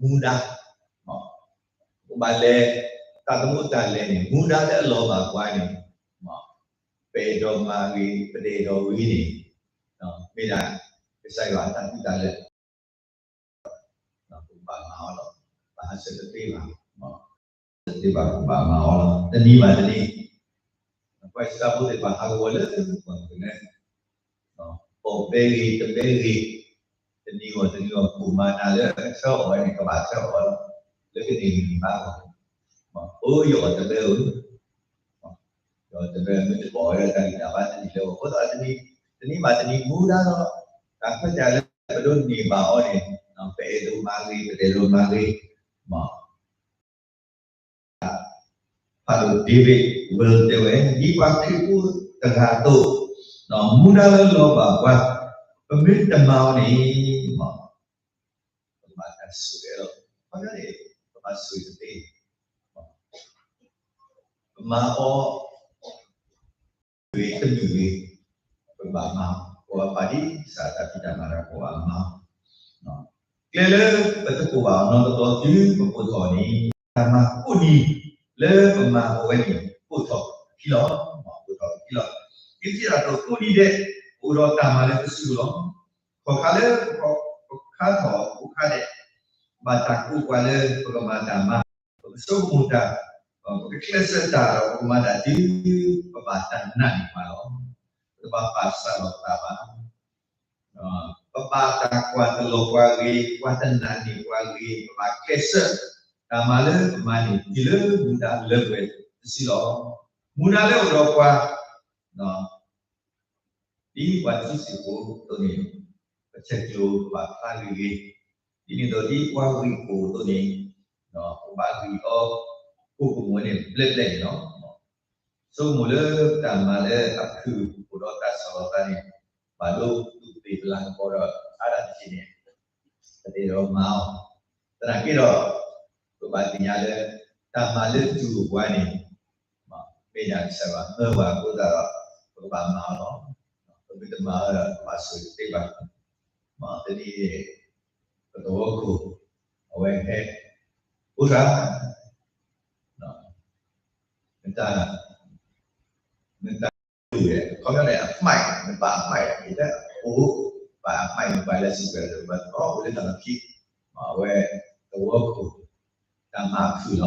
မူဒါ, ပဘၣ်လဲၤ သးသမူတၢ်လဲၤန့ၣ် မူဒါလၢအလီၤဘၣ်ပှၤန့ၣ် ပအဲၣ်ဒိးမၤဂ့ၤ ပတအဲၣ်ဒိးဂ့ၤန့ၣ် မ့ၢ်ဒၣ် ကစၢ်ယွၤအတၢ်ကူၣ်တၢ်လဲၤ ပကဘၣ်မၤအီၤလီၤ. ဘၣ်ဟးဆှဲးတသ့ဘၣ်, တသ့ဘၣ် ပကဘၣ်မၤအီၤလီၤ. တနံၤဘၣ်တနံၤ ပှၤအံၣ်စရ့လးဖိသ့ၣ်တဖၣ်ဟးဂီၤလၢ ပှၤကနဲ အီၣ်ဘဲဂ့ၤ တဘဲဂ့ၤ, တနံၤဂီၢ်တနံၤဂီၢ် ကိၣ်မၤနၤလၢအကဆၢအီၣ်ဝဲန့ၣ် ကဘၣ်ဆၢအီၣ်လီၤ. လၢကန့ၢ်ဂံၢ်ဘါအဂီၢ်, အိၣ်ယအီၣ်တဘဲဧိၤ, ယအီၣ်တဘဲမ့ၢ်တဘၣ်ဝဲဒၣ်တၢ်ဂံၢ်တၢ်ဘါတနံၤလၢအဂီၢ်, အဃိသတး တနံၤဘၣ်တနံၤ မူဒါဒီး တၢ်ခွဲးတၢ်ယာ်လၢပဒိးန့ၢ်ဘၣ်အီၤန့ၣ် ပအဲၣ်ဒိးမၤဂ့ၤ ပတအဲၣ်ဒိးမၤဂ့ၤ, ဖးဒိၣ် David Wilson တဲဝဲ ဒ်ပှၤခရံာ်ဖိတဂၤအသိး, မူဒါလၢလီၤဘၣ်ပှၤ ပမ့ၢ်တမၤအီၤန့ၣ် ပမၤတၢ်ဆိၣ်ဂ့ၤလီၤ. ခီဖျိန့ၣ် ပမၤဆိၣ်ဂ့ၤတသ့, ပမၤအီၤ ဂ့ၤတမုာ်ဂ့ၤ, ပဘၣ်မၤ ပှၤပာ်ဒ်ကစၢ်တၢ်ဖံးတၢ်မၤတၢ်ပှၤမၤ, ကျဲလၢပတပိာ်ဘၣ်အီၤနီတဘျီတုၤပပိာ်ထီၣ်န့ၣ် တၢ်မၤကိးနံၤလၢပမၤအဝဲန့ၣ် ပိာ်ထီၣ်ခံလီၤ, ပိာ်ထီၣ်ခံလီၤ. ဒ်သိးဒီးကိးနံၤဒဲး အိၣ်ဒီးတၢ်မၤလၢပစုပူၤလီၤ. ခီၣ်ခါလၢ ခါထီၣ်အိၣ်ခါဒဲး ဘၣ်တၢ်ကိးပှၤလၢပကမၤတၢ်မၤ, ပကဆိကမိၣ်တၢ်, ပကကျဲးစၢးတၢ်ဒီးပကမၤတၢ်တုၤ ပဘၣ်တၢ်နာ်န့ၢ်ပှၤလီၤ. ပတဘၣ်ပာ်စၢ်လီၤပသးဘၣ်. ပဘၣ်တၢ်ကွၢ်တလီၤပှၤဂ့ၤ, ပှၤတနာ်န့ၢ်ပှၤဂ့ၤ, ပဘၣ်ကျဲးစၢး တၢ်မၤလၢပမၤန့ၣ်တုၤလၢမူဒါလၢပှဲၤတစုလီၤ. မူဒါလၢအိၣ်ဒီးပှၤ ဒ်ပှၤထံစ့ၢ်ကီးအသိးန့ၣ်, ပဆဲးကျိးပဘၣ်ဖျါဂ့ၤဂ့ၤ, ဒ်န့ၣ်အသိးဒ်ပှၤဂံၢ်ခိၣ်အသိးန့ၣ်, ပဘၣ်ဂံၢ်အီၤ ကိၣ်ကမူန့ၣ်ဘျဲၣ်ဘျဲၣ်န့ၣ်လီၤ. ဆိကမိၣ်လၢတၢ်မၤလၢအဖုၣ်အိၣ်ဒီးတၢ်ဆီၣ်လီၤသးန့ၣ်, ဘၣ်ဒိသူၣ်ပ့ၢ်ပလၤကပီၤဒီးအါဒၣ်တက့ၢ်န့ၣ် ပတအဲၣ်ဒိးမၤအီၤ. သနာ်က့ဒီး, ပဘၣ်သ့ၣ်ညါလၢ တၢ်မၤလၢတူၢ်ပှၤန့ၣ် မ့ၢ်ဒၣ်ကစၢ်ယွၤမၢပှၤအဃိသတးဒီး ပကဘၣ်မၤအီၤလီၤ. ပမ့ၢ်တမၤအီၤဒီး ပဘၣ်ဆိၣ်ဂ့ၤတသ့ဘၣ်. တနံၤအံၤ ပသဝီခိၣ် အဝဲဟဲ အိၣ်စှၤ နတၢ် နတၢ် ခီပညီန့ၣ် အမှိုက် နပာ်အမှိုက် ယတၢ်အိၣ် ပာ်အမှိုက် နပာ်လၢစုကဝဲၤ ပာ်အိၣ်လၢတၢ်လီၢ်ခံ အဝဲ သဝီခိၣ် တၢ်မၤဖုၣ်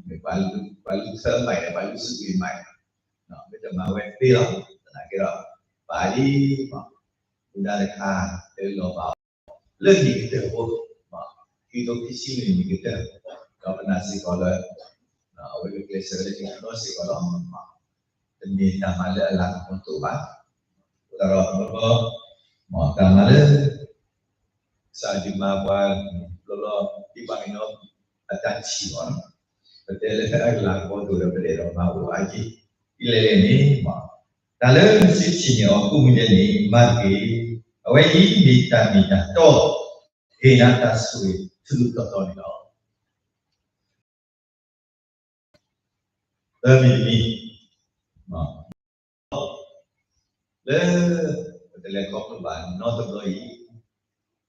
လီၤ. ပှၤလူၤထၢအမှိုက်န့ၣ် ပှၤလူၤစုကဝဲၤအမှိုက် မ့ၢ်တမၤဝဲသ့လီၤ. သနာ်က့ဒီး ပာ်ဒ် မူဒါတခါ လၢလီၤဘၣ်အီၤ လၢနံၣ်ကတၢၢ်ဖိ ခံကထိခံဆံလွံၢ်နံၣ်ကတၢၢ် ဒီးပနာ်စ့ၢ်ကီးလၢ အဝဲကကျဲးစၢးလၢကဟဲနီၣ်စ့ၢ်ကီးလီၤ. တမ့ၢ်တၢ်မၤလၢအလၤကပီၤတအိၣ်ဘၣ်. အဃိသတးဒီး တၢ်မၤလၢ ကစၢ်ဒုးမၤပှၤ ဘျီဘျီ ဒ်ပှၤကညီအတၢ်ထံၣ်ဘၣ်, ပတဲလၢအလၤကပီၤတအိၣ်ဒီးပတအဲၣ်ဒိးမၤအိၣ်အါက့, ဒ်လဲၣ်လဲၣ်န့ၣ် တၢ်လၢနစုဆံၣ်န့ၢ်အီၤကိးမံၤဒဲးန့ၣ် မၤတက့ၢ်. အဝဲအံၤမ့ၢ်တၢ်မ့ၢ်တၢ်တီ ကဟ့ၣ်နၤတၢ်ဆိၣ်ဂ့ၤထူးထူးတီၤတီၤန့ၣ်လီၤ. သၢမံၤတမံၤ လၢ ပတလဲၤခီဖျိဘၣ်နီတဘျီ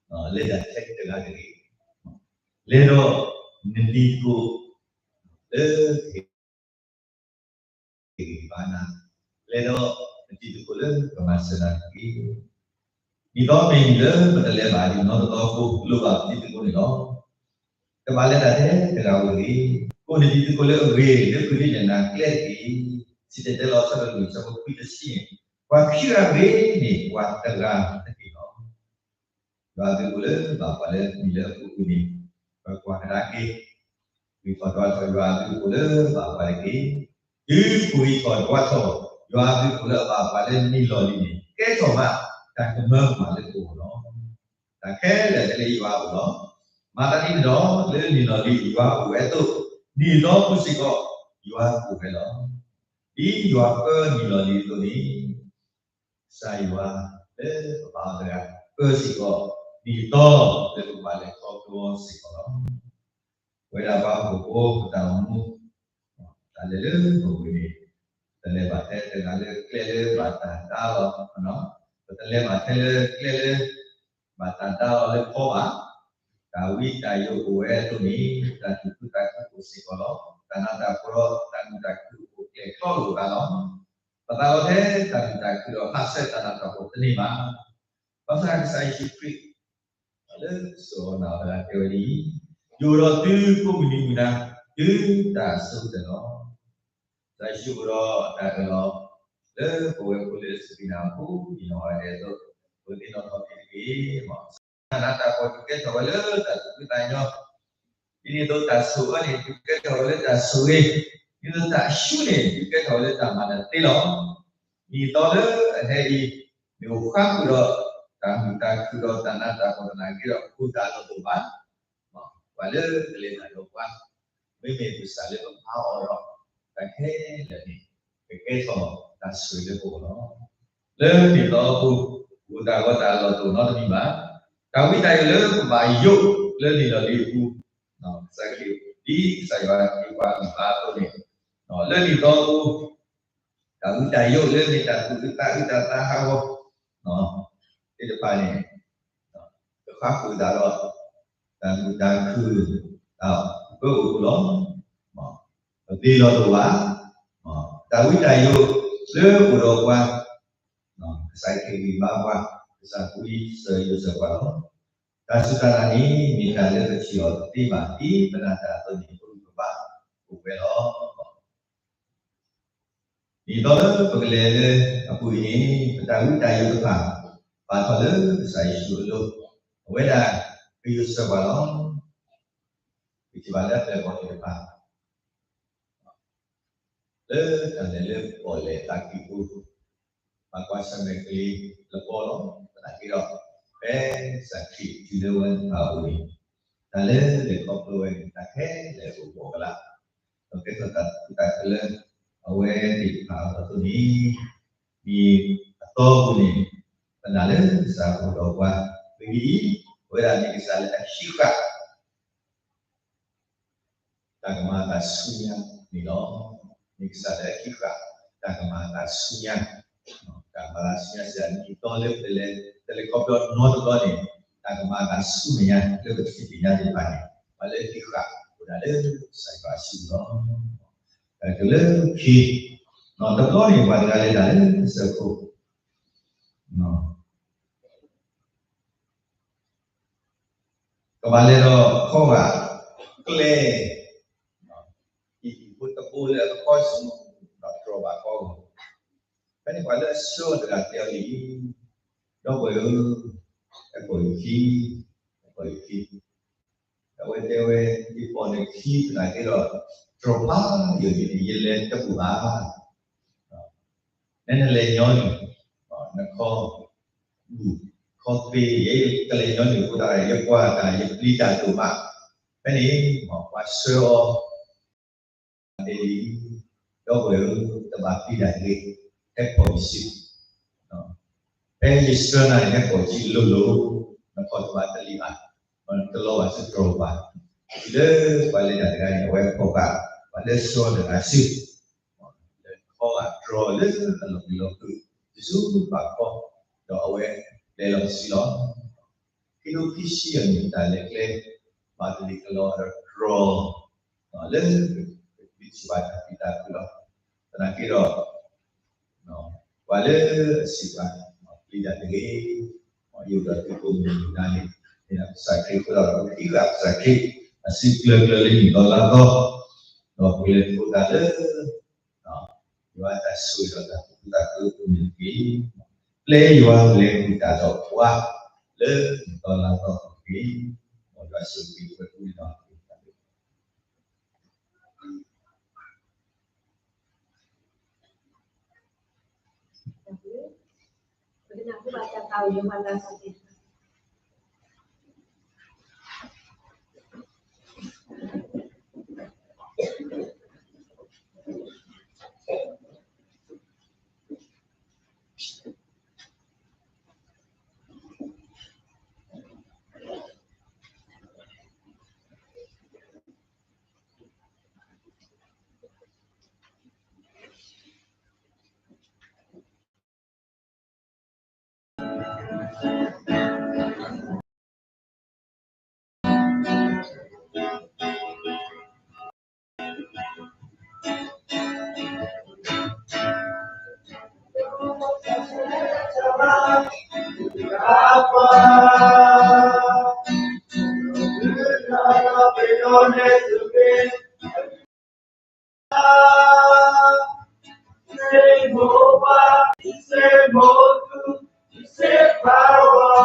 အံၤ, လဲၤဒၣ်ထဲတဂၤတဂ့ၤ, လဲၤဒီးနတံၤသကိး လၢ ကဟ့ၣ်ဂံၢ်ဘါနၤ, လဲၤဒီးနတံၤသကိးလၢကမၤစၢၤနၤတက့ၢ်. ဒ်သိးမ့ၢ်နံၤလၢပတလဲၤဘၣ်ဒံးနီတဘျီအဃိ လိၣ်ဘၣ်ပတံၤသကိးန့ၣ်လီၤ. တဘၣ်လဲၤဒၣ်ထဲတဂၤဧိၤတဂ့ၤ, ကိးနတံၤသကိးလၢအဂ့ၤ လၢဃုာ်န့ၢ်နၤကျဲတက့ၢ်. စံၣ်တဲၤတဲလီၤ အဆၢဒိၣ်လွံၢ် အဆၢဖိခွံ တဆံန့ၣ်, ပှၤခံဂၤဂ့ၤန့ၣ် ပှၤတဂၤတက့ၢ်လီၤ. ယွၤအဘျုးအဖှိၣ်လၢဘၣ်ပှၤလၢနံၤလၢအပူၤကွံာ်န့ၣ် ပကွၢ်ကဒါက့ၤ, ဂံၢ်ထီၣ်ဒွးထီၣ်ယွၤအဘျုးအဖှိၣ်လၢဘၣ်ပှၤတက့ၢ်. တုၤပဂံၢ်ထီၣ်ဒွးထီၣ် ယွၤအဘျုးအဖှိၣ်လၢအဘၣ်ပှၤလၢနံၤလီၢ်လံၤန့ၣ် ကဲထီၣ်ဘၣ်တၢ်ကမၢကမၣ်လၢပဂီၢ်လီၤ. တၢ်ခဲလၢာ်လၢယွၤအအိၣ်လီၤ. မၤသးဒ်န့ၣ်ဒီး လၢနံၤလီၢ်လံၤယွၤအိၣ်ဝဲအသိး, နံၤသီပူၤစ့ၢ်ကီး ယွၤအိၣ်ဝဲလီၤ. ဒ်ယွၤပၢနံၤလီၢ်လံၤအသိးန့ၣ် ကစၢ်ယွၤလၢပဘၣ်အီၤတဂၤ ပၢစ့ၢ်ကီး နံၤသီလၢပကဘၣ်လဲၤခီဖျိအီၤစ့ၢ်ကီးလီၤ. ပဝဲဒၣ်ပှၤဟီၣ်ခိၣ်ဖိ ပတၢ်အိၣ်မူ တၢ်လဲၤလၢပဂီၢ်န့ၣ် ပတလဲၤဘၣ်ထဲတဂၤလၢကျဲလၢဘၣ်တၢ်ဒါလီၤ, ပတလဲၤဘၣ်ထဲလၢကျဲလၢ ဘၣ်တၢ်ဒါလီၤလၢဖီဘၣ်. တၢ်ဝံတၢ်ယိးအိၣ်ဝဲအသိးန့ၣ် တၢ်သူၣ်ခုသးခုအိၣ်စ့ၢ်ကီးလီၤ. တၢ်နးတၢ်ဖှီၣ်ဒီးတၢ်မုာ်တၢ်ခုၣ်အိၣ်ကျဲၤကျီလိာ်သးလီၤ. ပသးလီထဲတၢ်သူၣ်တၢ်ခုၣ်ဒီးဟးဆှဲးတၢ်နးတၢ်ဖှီၣ်တန့ၢ်ဘၣ်. ဘၣ်ဆၣ်ကစၢ်ယ့ၣ်ၡူးခရံာ် လၢစိာ်အီၤနၤအီၤတဂၤတဲဝဲဒ်အံၤ, ယအိၣ်ဒီးသုကိးမုၢ်နံၤမုၢ်နၤ တုၤတၢ်အစိၤကတၢၢ်လီၤ. ကစၢ်ယ့ၣ်ၡူးအိၣ်ဒီးတၢ်အၢၣ်လီၤ လၢပဝဲဖိလၢစူၢ်က့ၤနာ်အပူၤ ဒ်နီၢ်ဂၤဒဲးအသိး, ပကသ့ၣ်နီၣ်ထီၣ်က့ၤတက့ၢ်. တၢ်နးတၢ်ဖှီၣ်ဒုးကဲထီၣ်ဝဲလၢတၢ်သူၣ်ဖှံသးညီ, ဒ်န့ၣ်အသိးတၢ်ဆိၣ်အၢန့ၣ် ဒုးကဲထီၣ်ဝဲလၢတၢ်ဆိၣ်ဂ့ၤ, ဒ်သိးတၢ်အၡူန့ၣ် ဒုးကဲထီၣ်ဝဲလၢတၢ်မၤတၢ်သ့လီၤ. နံၤသီလၢအဟဲအံၤ မ့ၢ်အိၣ်ဃါဃုာ်ဒီး တၢ်မုာ်တၢ်ခုၣ်ဒီးတၢ်နးတၢ်ဖှီၣ်သနာ်က့ဒီး ဃုာ်တၢ်လီၢ်တအိၣ်ဘၣ်. ပှၤလၢကလဲၤတၢ်ဒီးပှၤ မ့မ့ၢ်ကစၢ်လၢပမၤအီၤဒီး တၢ်ခဲလၢာ်န့ၣ် ကကဲထီၣ်တၢ်ဆိၣ်ဂ့ၤလၢပဂီၢ်လီၤ. လၢနံၤသီအပူၤ အိၣ်တၢ်ဂီၤတၢ်လီၢ်တအိၣ်နီတမံၤဘၣ်. တၢ်ဝံတၢ်ယိးလၢပဘၣ်ယိးလၢနံၤလီၢ်လံၤအပူၤ, ကစၢ်ခရံာ် ဒ်ကစၢ်ယွၤဟ့ၣ်ပှၤဂံၢ်ဘါအသိးန့ၣ်, လၢနံၤသီအပူၤ တၢ်ဝံတၢ်ယိးလၢမ့ၢ်တၢ်သူၣ်အုးသးအုးတၢ်သးဟးဂီၤ သ့ၣ်တဖၣ်န့ၣ် ကဃါဃုာ်သးဒီး တၢ်မုာ်တၢ်ခုၣ် တၢ်ပၢအီၤလီၤ. ပသ့လီၤတအိၣ်ဘၣ်. တၢ်ဝံတၢ်ယိးလၢအိၣ်ဒီးပှၤ ကစၢ်ခရံာ်ဂံၢ်ဘါပှၤ, ကစၢ်ကူၣ်စၢၤယိးစၢၤပှၤလီၤ. တၢ်စူၢ်တၢ်နာ်န့ၣ် မ့ၢ်တၢ်လၢပထံၣ်အီၤတသ့ဘၣ်, ဒ်ပနာ်တၢ်အသိးန့ၣ် ပဂံၢ်ပဘါအိၣ်ဝဲလီၤ. ဒ်သိးလၢပကလဲၤလၢအပူၤအံၤန့ၣ် ပတၢ်ဝံတၢ်ယိးတဖၣ် ပာ်ထီၣ်လၢကစၢ်ယ့ၣ်ၡူးအလိၤ, အဝဲဒၣ်ကယိးဆၢပှၤလီၤ. ပထံၣ်ဘၣ်လၢအပျဲၢ်အဘီၣ်သ့ၣ်တဖၣ် လၢတၢ်လဲၤလၢပီၣ်လဲၣ်သးကံၢ်ပူၤ, ဘၣ်ကွၢ်ဆၢၣ်မဲာ်ကလံၤလပီလီၤ. သနာ်က့ဒီး ဖဲကစၢ်ခရံာ်တုၤလၢဝဲတဖၣ်အပူၤန့ၣ်, တၢ်လၢလဲၤခီဖျိဝဲန့ၣ် တၢ်ခဲလၢာ်အိၣ်ဘှီၣ်ကလာ်, ဒီးကဲထီၣ်တၢ်သူၣ်တၢ်သးလၢအဝဲသ့ၣ်တဖၣ်အသိးန့ၣ်, မ့ၢ်အသီအပူၤန့ၣ် ပနာ်လၢကစၢ်အိၣ်ဒီးပှၤ, မ့ၢ်ဂ့ၢ်အံၤ, အဝဲဒၣ်မ့ၢ်ကစၢ်လၢအဟံးဃာ် တၢ်ကမၤအသးဆူညါန့ၣ်လီၤ. မ့ၢ်ကစၢ်လၢအဟံးဃာ် တၢ်ကမၤအသးဆူညါ, တၢ်ကမၤအသးဆူညါစ့ၢ်ကီး ဒ်သိးလၢပလဲၤ တလဲၤခီဖျိနီတဘျီန့ၣ်, တၢ်ကမၤအသးဆူမဲာ်ညါလၢပထံၣ်သ့ၣ်ညါသ့ၣ်တဖၣ်န့ၣ်, ပှၤလၢအဟံးဃာ်အိၣ်ဒၣ်လၢကစၢ်ယွၤအစုပူၤလီၤ. တုၤလၢခံ, တဘျီန့ၣ် ပှၤတဂၤလဲၤတၢ်လၢကစၢၢ်ခိၣ် ကဘၣ်လဲၤဒီးခီဂာ်ကျဲ, ဟံၣ်ဖိတဘိလၢအကခီဆူ, ဒီးတြီၤဘၣ်ခီဂာ်, ဖဲန့ၣ်ပှၤလၢအဆှၢအီၤတဂၤတဲအီၤဒ်အံၤ, ဒီပုၢ်ဝဲၢ်ဧၢ, ဟဲပိာ်ယခံ, ဟဲပိာ်ယခံ, အဝဲတဲဝဲ, ယပိာ်နခံသနာ်က့ဒီး တြီၤဖးယိာ်န့ၣ် ယလဲၤတပူၤဘၣ်. နနလဲၤညီနုၢ်, နခီ, ဘူၣ်, ခီသ့, ယကလဲၤညီနုၢ်အဃိသတး ယကွၢ်တၢ်ယပျံၤတၢ်ဒိၣ်မး, ဖဲန့ၣ်, ပှၤဆှၢအီၤ တဲဒ်အံၤ, ဒီပုၢ်ဝဲၢ်ဧၢ, တဘၣ်ပျံၤတၢ်တဂ့ၤ, ဟဲပိာ်ယစု, ဖဲယဆှၢနၤန့ၣ် ဟဲပိာ်ယစုလိၤလိၤ, နခီတဘၣ်တလံၤဘၣ်, တလီၤဘၣ်စုတြီၤဘၣ်, တုၤလၢပှၤလဲၤတၢ်တဂၤန့ၣ် အဝဲပိာ်ဃာ် ပှၤလၢဆှၢတဂၤစု လၢခီဂာ်တြီၤလၢအလီၢ်မံလီၢ်ဖုး, တစုဘၣ်ခီ, ဒီးအဝဲလဲၤလီၤစုလီၤ. ခံထိခံဆံအနံၣ်တၢ်လဲၤကျဲ, ဘၣ်တလံၤကလီဒီးတြီၤ, လၢပထံၣ်ဘၣ်တၢ်ပျံၤတၢ်ဖုးလီၤ. သနာ်က့ဒီး ပှၤလၢအစံးပှၤ, ပျံၤတၢ်တဂ့ၤ, ယအိၣ်ဒီးသုကိးမုၢ်နံၤဒဲးန့ၣ်, မ့ၢ်ဒၣ်ကစၢ်ခရံာ်အဃိဒီး ပကဟံးဃာ်ကစၢ်ခရံာ် အစုကျၢၤကျၢၤလၢနံၣ်သီလါသီ, ဒီးပကလဲၤသကိးတၢ်လၢ ယွၤအတၢ်ဆိၣ်ဂ့ၤဒီး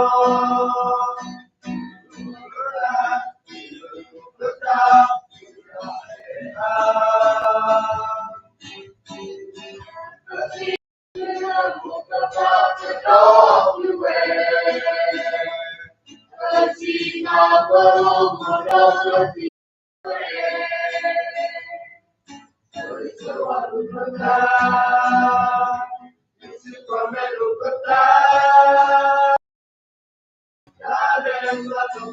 တၢ်သူၣ်ခုသးခုအပူၤန့ၣ်တက့ၢ်. ပျဲယွၤလဲၤဃုာ်တၢ်ဒီးပှၤလၢနံၣ်သီလါသီအပူၤတက့ၢ်. မ်ယွၤဆိၣ်ဂ့ၤပှၤ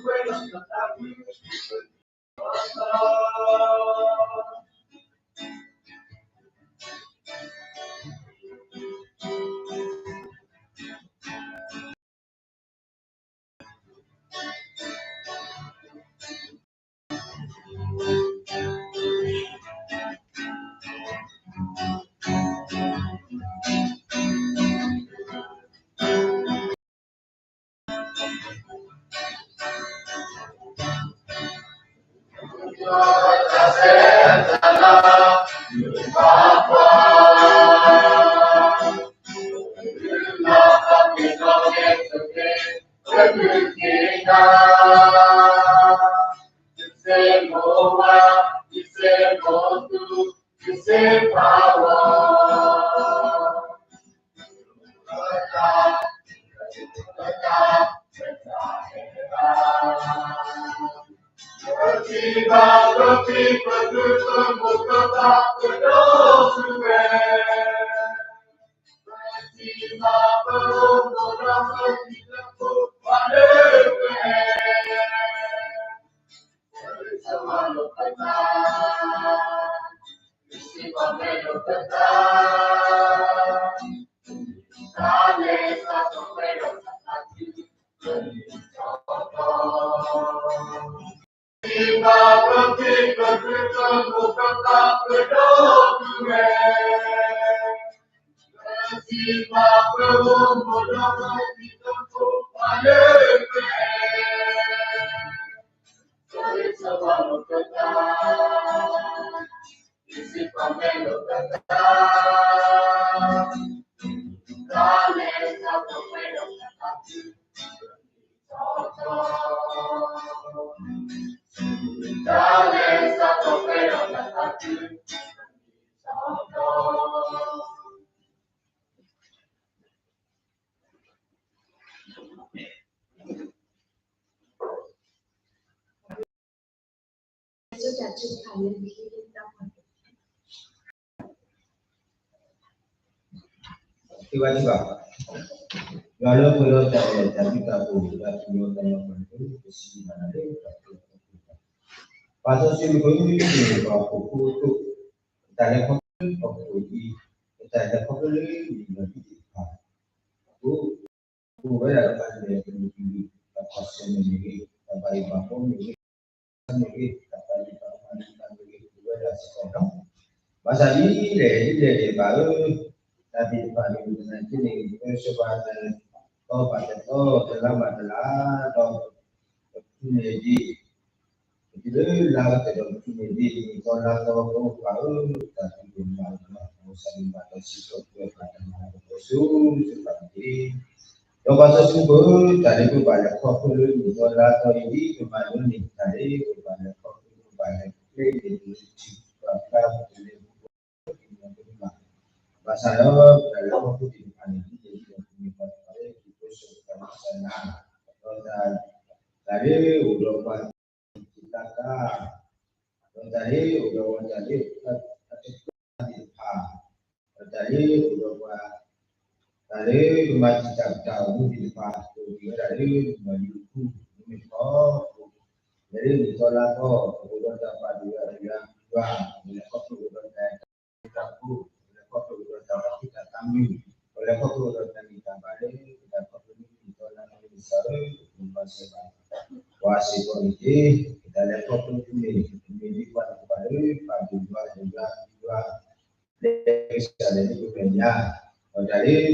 ကိးဂၤဒဲး. ထံၣ်ဘၣ်ထံၣ်ဘၣ်, ယွၤလၢပှဲၤဒီးတၢ်အဲၣ်တၢ်ဘျုးတၢ်ဖှိၣ် ယွၤသူၣ်ယွၤသးယွၤပှၤန့ၣ် ပစံးဘၣ်နၤလၢတၢ်ဖှိၣ်တၢ်ဖှိၣ်တၢ်, ပာ်စီဆှံမုၢ်ကိၣ် ပှၤဟီၣ်ခိၣ်ဖိအသိး, ပတၢ်လဲၤခီဖျိလၢဟီၣ်ခိၣ်အံၤ, ပတၢ်လဲၤခီဖျိလၢမုၢ်နံၤလီၤတံၢ်သ့ၣ်တဖၣ်, အဃိ ပဝဲဒၣ်တဖၣ်န့ၣ် ပမ့ၢ်ပှၤကလုာ် တၢ်ဖီၣ်ဆၢၣ်မဲာ်မ့ၢ်ဂ့ၤ, တၢ်ဘၣ်ယိၣ်ဘၣ်ဘီမ့ၢ်ဂ့ၤ, မ့ၢ်ဂ့ၤ, တၢ်ဘၣ်ယိၣ်ဘၣ်ဘီမ့ၢ်ဂ့ၤ ပဝဲဒၣ်စ့ၢ်ကီးလီၤ. ဘၣ်ဆၣ်ဒ်လဲၣ်ဒ်လဲၣ်န့ၣ် ပၢ်ဧၢ, တၢ်သ့ၣ်တဖၣ်န့ၣ် ပနာ်က့န့ၣ် ပဆၢဘၣ်တသီဘၣ်တသီ တလါဘၣ်တလါ ဒီး ပထူၣ်န့ၢ်ဒံး ပတုၤလၢလါကတၢၢ်ဒီး ပထူၣ်န့ၢ်ဒံး နံၣ်သီလါသီ ပအိၣ်ပာ်ဧၢ, တၢ်သံကွံာ်မၤအၢလီၤ ပကစၢ်ယွၤဘၣ်တၢ်စံးထီၣ်ပတြၢၤပတၢ်မၤလၤကပီၤဆူ ဆူပာ်တက့ၢ်. ဒီးပာ်စီဆှံမုၢ်ကိၣ် တၢ်လၢပဘၣ်လဲၤခီဖျိလၢနံၣ်သီလါသီအံၤ ဒ်ပမၤလိန့ၣ် တၢ်လၢပဘၣ်လဲၤခီဖျိ ပဘၣ်လဲၤကျဲန့ၣ် ပထံၣ်ပှၤကျါ ပတလဲၤပူၤ ဘၣ်ဆၣ်ဒီး ပတၢ်လဲၤခီဖျိသ့ၣ်တဖၣ်န့ၣ် ဒ်လဲၣ်ဒ်လဲၣ် ပမ့ၢ်ပှၤတဖၣ်လၢ ပကစၢ်ယွၤဘၣ်တၢ်မၤစၢၤနၤ, ဒီးတၢ် တၢ်လၢအိၣ်ဒီးပှၤ တၢ်တၢ် ဒီးတၢ်လၢအိၣ်ဒီးပှၤတၢ်လၢ အတကျါသ့ၣ်တဖၣ်, ဒီးတၢ်လၢအိၣ်ဒီးပှၤ တၢ်လၢပမၤတံာ်တာ်ပတၢ်အိၣ်မူသ့ၣ်တဖၣ် အိၣ်က့ၤဝဲဒၣ်လၢနံၣ်လီၤယံၤအပူၤ မ့မ့ၢ်ခီ လဲၤလၢနံၣ်သီလါသီ အိၣ်ဒီးတၢ်ပာ်ဒိၣ်ယွၤ ယွၤ လဲၤခီဖျိအိၣ်ဒီးတၢ် တၢ်ပူၤ လဲၤခီဖျိအိၣ်ဒီးတၢ် တၢ်ဖံးတၢ်မၤ လဲၤခီဖျိအိၣ်ဒီးတၢ်ဂံၢ်တၢ်ဘါလၢ တၢ်ခီဖျိလၢနံၣ်သီလါသီ ကစၢ်ဧၢ ပမၤစၢၤဘၣ် ပှၤစ့ၢ်ကီးန့ၣ်တက့ၢ်. တၢ်လဲၤခီဖျိတဖုန့ၣ် မ့ၢ်ဒ်ပှၤတဖၣ်လၢ ပာ်ဒိၣ်ယွၤ ယွၤ ယွၤ လဲၤကစၢ်လဲၤလၢပမဲာ်ညါ, ဒီးတၢ်လၢပဘၣ်လဲၤခီဖျိဘၣ် ပှၤဆၢၣ်မဲာ် တမံၤဘၣ်တမံၤန့ၣ် ပမၤလိလၢကစၢ်အဂံၢ်ဘါန့ၣ် ပၢ်ဧၢ, စ့ၢ်ကီးလၢပတၢ်လဲၤခီဖျိလၢ နံၣ်သီလါသီ ပူၤစ့ၢ်ကီးန့ၣ်တက့ၢ်.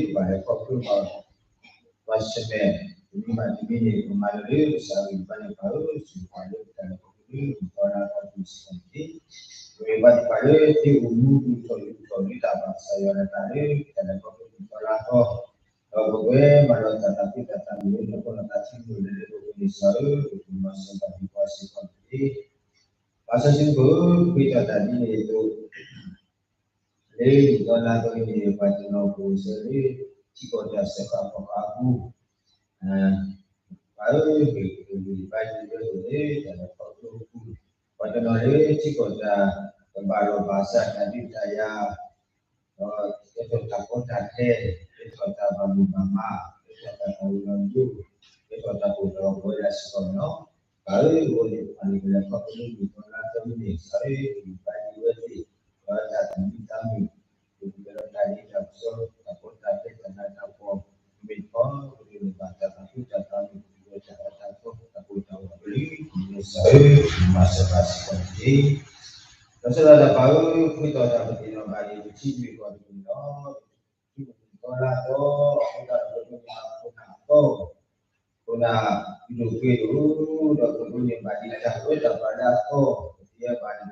ပမ့ၢ်ပှၤတဖၣ်လၢ သ့အိၣ်မူဒိၣ်ထီၣ်ဒိၣ်ထီၣ်လၢတၢ်ဘၣ် ကစၢ်ယွၤနၤတၢ်လၢ ပတၢ်လဲၤခီဖျိနံၣ်သီလါသီ, ဒီးပကမၤလီၤတၢ်သးခုတၢ်သးမုာ်လၢ နဖိနသးထံမုၢ်လၢလၢပဂီၢ်န့ၣ် ကစၢ်ဧၢ, ပမၤစၢၤဘၣ်ပှၤစ့ၢ်ကီးန့ၣ်တက့ၢ်. ပာ်စီဆှံမုၢ်ကိၣ် ပဃ့ထီၣ်တၢ်ဒ်န့ၣ်အသိး လၢနံၣ်သီလါသီအံၤန့ၣ် ပှၤတနီၤပအိၣ်ဆၢလၢ ထံကီၢ်တၢ်စၢဃာ်ခီၣ်ဃာ်အပူၤ, ပၢ်ဧၢ, ဟ့ၣ်ဂံၢ်ဘါယွၤလၢ တၢ်လဲၤခီဖျိအပူၤ, ပှၤတနီၤလၢထံကီၢ်တၢ် ကဘၣ်လီၢ်ဘၣ်စးတၢ်ဒုးတၢ်ယၤ ဒီးကဲထီၣ်တၢ်ကီတၢ်ခဲ, ကဲထီၣ်တၢ်ဘၣ်မုာ်ဘၣ်မး, ကဲထီၣ်တၢ်သးဝံၤလီၤဒိ, ကဲထီၣ်တၢ်ကိၢ်တၢ်ဂီၤဝဲဒၣ်စ့ၢ်ကီးန့ၣ်လီၤ. ပၢ်ဧၢ, အဝဲသ့ၣ်တဖၣ်န့ၣ် ပလဲၤခီဖျိလၢနံၣ်သီလါသီန့ၣ် ကစၢ်ဧၢ, ဟ့ၣ်ဂံၢ်ဘါယွၤလၢ ဒီးတၢ်သးမုာ်သးမုာ်, ပကကဲထီၣ်တၢ်လ့တၢ်ပစီ, တၢ်ကီတၢ်ခဲ, တၢ်နးတၢ်ဖှီၣ်, မ့ၢ်တခီ ပကဒိးန့ၢ်ဘၣ်တၢ်သးခုတၢ်သးမုာ်, ပကဒိးတၢ်အၢတၢ်သီ, တၢ်ကိၢ်တၢ်ဂီၤအကလုၢ်, ကစၢ်ဧၢ, မၤစၢၤဘၣ်စ့ၢ်ကီးန့ၣ်တက့ၢ်. ဒီးဆၢဒီးပၢ်ဧၢ, ဃ့ထီၣ်တၢ်ပသ့ၣ်နီၣ်ဘၣ်အံၤ ပထံၣ်မ့ၢ်ကီၢ်တမံၤလီၤ. ထံၣ်မ့ၢ်နံၣ်သီလါသီ, အဃိသတးဒီး ပဒိးန့ၢ်ဘၣ်ခိၣ်နၢ်အသီ, ခိၣ်နၢ်ဒိၣ်ဒိၣ်ပှ့ၤဒိၣ်, ဒီးပဒိးန့ၢ်ဘၣ်ဒံးတၢ်ဝဲတၢ်ပှၤလၢအသီ, ပသ့ၣ်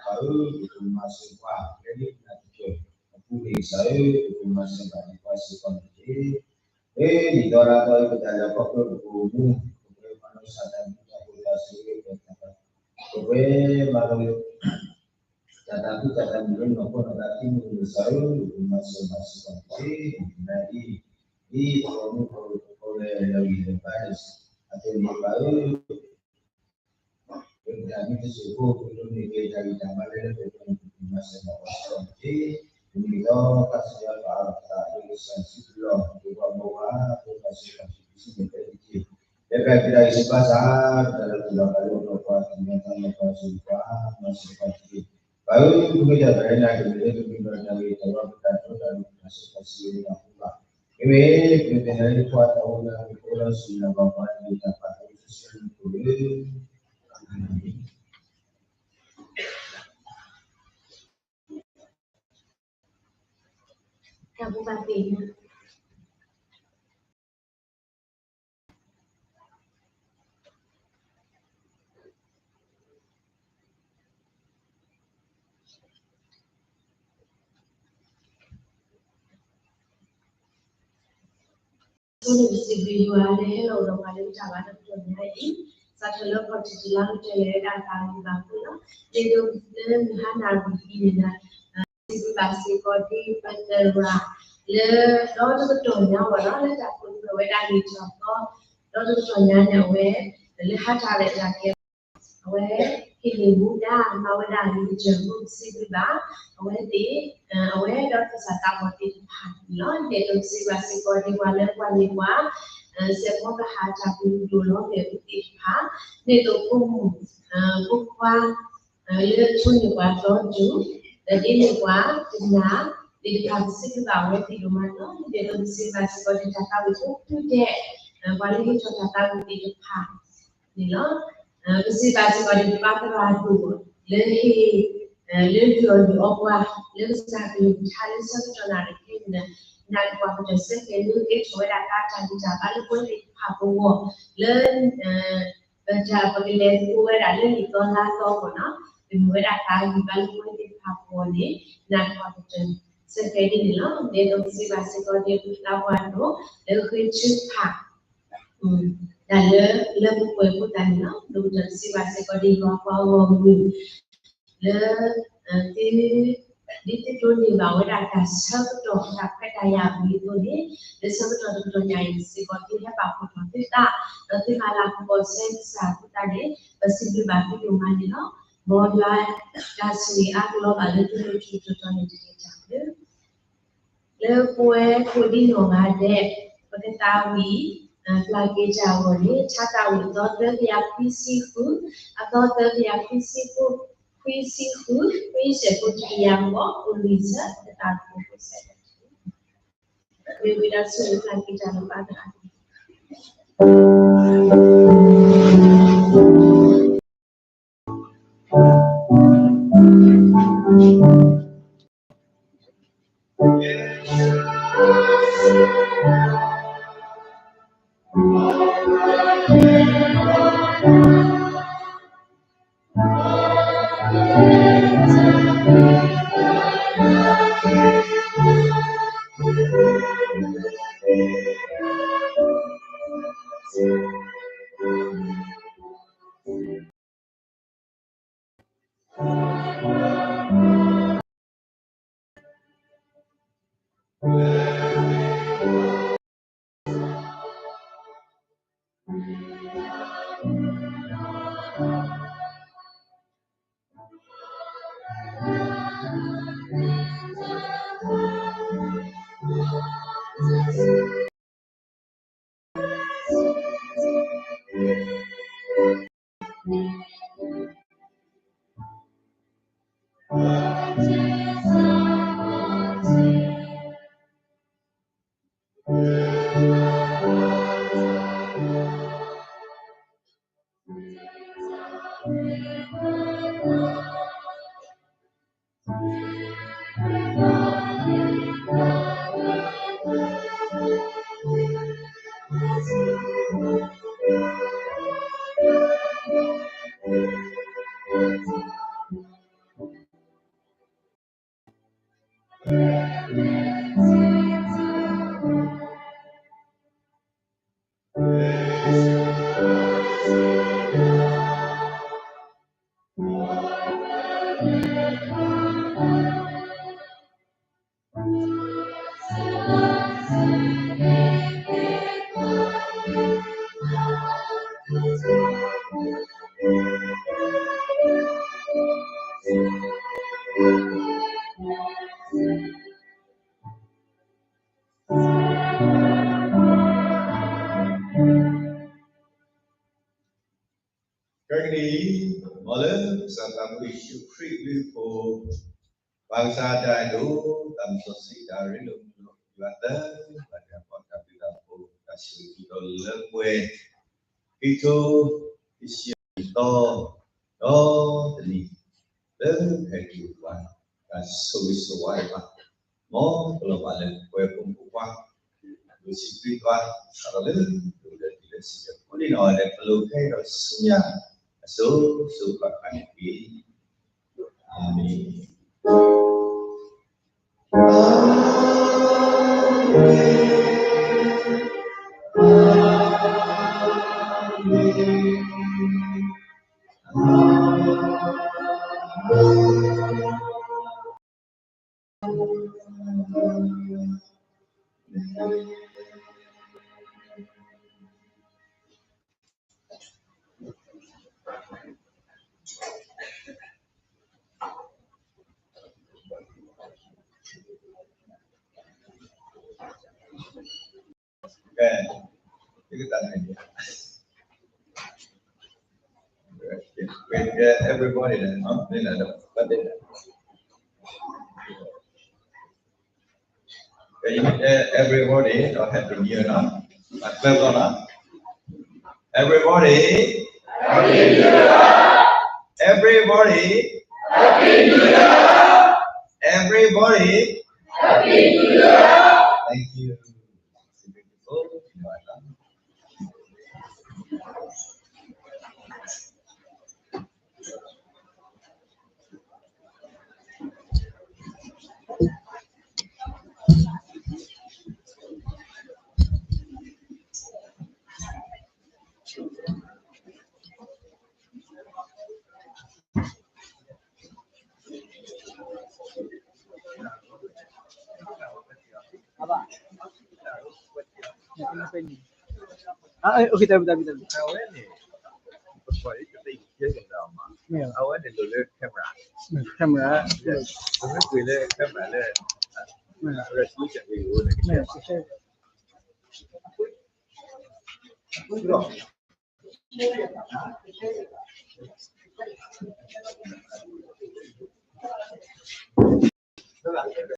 ပၢ်ဧၢ, ပကမၤစၢၤပှၤ လၢနတၢ်တဖျၢၣ်အပူၤန့ၣ် ကစၢ်ဧၢ, ပကမၤစၢၤဘၣ်န့ၢ်ပှၤစ့ၢ်ကီးန့ၣ်တက့ၢ်. မ့ၢ်ဒ်သိးတၢ်သီအံၤ ပတၢ်လဲၤခီဖျိပကအိၣ်မူ, ပကမၤလိဆၣ်တၢ်မူတၢ်ဖိတၢ်စူၤ ပကပှဲၤမၤလိ တၢ်သးခုတၢ်သးမုာ်လၢနီၢ်ခိနီၢ်သးခံမုၢ်န့ၣ် ကစၢ်ဧၢ, ပကမၤစၢၤဘၣ်စ့ၢ်ကီးန့ၣ်တက့ၢ်. နၤအံၤ ဒ်ပကအိၣ်မူပကလဲၤလၢအဂံၢ်လၢဘါန့ၣ် အသိးန့ၣ်ပၢ်ဧၢ, ပတၢ်မ့ၢ်တစိၢ်ဖိ ပကဒိးန့ၢ်က့ၤတၢ်ဂံၢ်တၢ်ဘါလၢလၢပှဲၤပှဲၤန့ၣ် ပကမၤစၢၤဘၣ်ပှၤစ့ၢ်ကီးန့ၣ်တက့ၢ်. ပမ့ၢ်ဒီးတၢ်စံးပာ်အီၤတၢ်လၢကစၢ်စုပူၤလီၤ, ပပှၤဘိးဘၣ် ပမၤစၢၤဘၣ်စ့ၢ်ကီးန့ၣ်တက့ၢ်. လၢပျၢ်က့ၤတၢ်ဂ့ၢ်စံးဘၣ်ဆၣ် ပတၢ်လၢပလီၢ်ဘၣ်လၢပှၤကညီတၢ်လၢပှၤစူၤပှၤ မၤစၢၤပှၤတက့ၢ်. ပၢ်ဧၢ, ပမ့ၢ်တၢ်တၢ်ရဲၣ်နာ်က့ၤလၢပမ့ၢ်ဒီးတၢ်ဂ့ၤတၢ်ဝါ ပတၢ်ဒိတၢ်ဂ့ၤတၢ်ဝါပကအိၣ်လၢနၤဘၣ်. မ့မ့ၢ်ပမ့ၢ်တၢ်န့ၣ် ပှၤတၢ်အိၣ်လၢပကအိၣ်လၢစူၤနၤဘၣ်ပှၤ တၢ်ဘျုးတၢ်ဖှိၣ်တၢ်ဆိၣ်ဂ့ၤဆိၣ်ဝါလၢပှၤ တၢ်ဘူၣ်တၢ်ဘါဆိန့ၣ် ပစံးဘျုးယွၤလၢဟဲလီၤဒီးပှၤလၢပတၢ်ဘါတကတီၢ်ညါအံၤ, စးထီၣ်လၢခီၣ်ထံးတုၤလၢကတၢၢ်လၢတၢ်သးဝံၣ်ဘၣ်ဃုာ်လီၤ. ဒ်သိးလၢမုၢ်ဟါနၣ်ရံၣ်အံၤန့ၣ် စံးဘျုးဘၣ်စ့ၢ်ကီးဒ်ပသရၣ်လၢ ဒီတကတီၢ်ညါဝဲလီၤ လၢတၢ်ကိးထီၣ်ဝဲဒၣ်လံာ်ထီၣ်သီ ဒီတကတီၢ်ညါန့ၣ် အဝဲ လၢဟါတၢ်ရဲၣ်တၢ်ကျဲၤ အဝဲ ဟ့ၣ်န့ၢ်မူဒါ မၤဝဲဒၣ်လံာ်ကစၢၢ်ဖိ ပစံးဘျုးဘၣ် အဝဲသ့ၣ် အဝဲဒီးသးစၢ်သးဘီၣ်သ့ၣ်တဖၣ်န့ၣ်လီၤ. ဒ်သိးစံးဘျုးဘၣ်စ့ၢ်ကီးဒ်ပှၤလၢပှၤန့ၢ်ပှၤ စဲးဖီကဟၣ်တၢ်ကလုၢ်ဒိၣ်လီၤမ့ၣ်အူသ့ၣ်တဖၣ် ဒ်သိးဖိမုၣ် ဖိခွါ လၢထိန့ၢ်ပှၤသီဒူၣ် ဒီးဒ်န့ၢ်ပှၤတနၢ် သ့ၣ်တဖၣ် ပစံးဘျုးဘၣ်အဝဲသ့ၣ်ဒိၣ်မးလီၤ. ဒ်သိးပစံးဘျုးဘၣ်စ့ၢ်ကီးဒ်တၢ်သးဝံၣ်ဖိဒဲး ပှၤလၢဟ့ၣ်ထီၣ်တၢ်သးဝံၣ်သ့ၣ်တဖၣ်န့ၣ်လီၤ. ပစံးဘျုးဘၣ်စ့ၢ်ကီးဒ်ပသရၣ်ဒိၣ် လၢဟ့ၣ် လၢဒုးအီၣ်ဒုးအီပှၤ လၢကစၢ်ကလုၢ်ကထါလၢဆၢကတီၢ်နၣ်ရံၣ်ခဲအံၤန့ၣ် နာ်က့ပှၤကတၢၢ်စဲဃဲၤလၢကဲထီၣ်ဝဲဒၣ်တၢ်တၢ်ဂံၢ်တၢ်ဘါလၢပဝဲသ့ၣ်တဖၣ်ပဂီၢ် လၢ ပတၢ်ပကလဲၤသကိးဝဲဒၣ်လၢနံၣ်သီလါသီအဂီၢ်န့ၣ် ပမ့ၢ်ဝဲဒၣ်တၢ်ဂံၢ်ဘါလၢပဝဲသ့ၣ်တဖၣ်ပဂီၢ်န့ၣ် နာ်က့ပှၤကတၢၢ်စဲဃဲၤဒ်န့ၣ်လီၤ. ဒ်သိးပစံးဘျုးဘၣ်စ့ၢ်ကီးဒ်ပသးပှၢ်ဒိၣ် လၢဃ့ထုကဖၣ် တၢ်လၢလၢပှဲၤပှဲၤအဃိသတးန့ၣ်လီၤ. ဒ်ပတၢ်စံးဘျုးဘၣ်စ့ၢ်ကီးဒ်ယွၤပှၤဂီၢ်မုၢ် လၢ သု ဒ်သုဒိးန့ၢ်ဘၣ်ဝဲဒၣ်တၢ်ဆၢကတီၢ် တၢ်ခွဲးတၢ်ယာ်ဝံၤအသိးန့ၣ် လၢဆၢကတီၢ်တကတီၢ်ညါအံၤစ့ၢ်ကီး သုဟဲပာ်ဖှိၣ်ထီၣ်သုသး ဒီးသုမၤလၤကပီၤဆၢကစၢ်အဃိသတးန့ၣ် ပစံးဘျုးဘၣ်သုဒိၣ်မးန့ၣ်လီၤ. မ်ယွၤတၢ်ဆိၣ်ဂ့ၤအါကလီၤဘၣ်လၢသုလိၤထူးထီၣ်ထီန့ၣ်တက့ၢ်တၢ်ဘျုး လၢပဝဲကိးဒံနီၢ်ဂၤဒဲး ပကသးဝံၣ် ပျၢ်က့ၤတၢ်အဂီၢ်န့ၣ် ထါတၢ်ဝံၣ်အသီသၢကယၤခွံဆံဃု, အသီသၢကယၤခွံဆံဃု, ခွံဆံဃု, ခွံဆံဃုတကယၤဃီ အိၣ်လွံၢ်ဆၢ ပသးဝံၣ်ဖိစဲး ဝံၤဝံၤဒီးဆိၣ်ဂ့ၤပျၢ်က့ၤတၢ်လၢပၢ်သရၣ် မ်လၢကစၢ်သးဖိယ့ၣ်ၡူးခရံာ်အဘျုးအဖှိၣ်, ပၢ်ကစၢ်တၢ်အဲၣ်ဒိၣ်, တၢ်မုၢ်စီဆှံတၢ်ရ့လိာ်မုာ်လိာ် ယွၤသၢဂၤတဂၤဃီ တၢ်ဘျုးတၢ်ဖှိၣ် တၢ်ဆိၣ်ဂ့ၤဆိၣ်ဝါလၢပှဲၤ ခံကထိခံဆံယဲၢ်သီ ဒီးတနံၤ လၢဟဲက့ၤပှၤ တၢ်ဆိၣ်ဂ့ၤဆိၣ်ဝါတဖၣ် မ်ပလီၤဘၣ်လၢပဝဲဖိမုၣ်ဖိခွါ ဒိၣ်ဆံးသံကွၢ် စးထီၣ်လၢ ဒိၣ်ဒီးတုၤလၢဆံးဒီးဖိန့ၣ်ဒီး ပလိၣ်ခဲအံၤဒီးဆူညါ အစိၤစိၤဃၣ်ဃၣ်န့ၣ်တက့ၢ်. အၤမ့ၣ်. Everybody, everybody, Happy New Year, no? Everybody, Happy New Year. Everybody, Happy New Year. Everybody, Happy New Year. Thank you. Okay, တၢ်ဘျုး တၢ်ဘျုး တၢ်ဘျုး. အဝဲန့ၣ် ပကွၢ်လၢကသ့ၣ်ကဲကဒီးမး, အဝဲန့ၣ်လိၣ်လၢ camera, camera, ပမ့ၢ်ကွၢ်လၢ camera လၢ resolution န့ၣ် ကဲမး.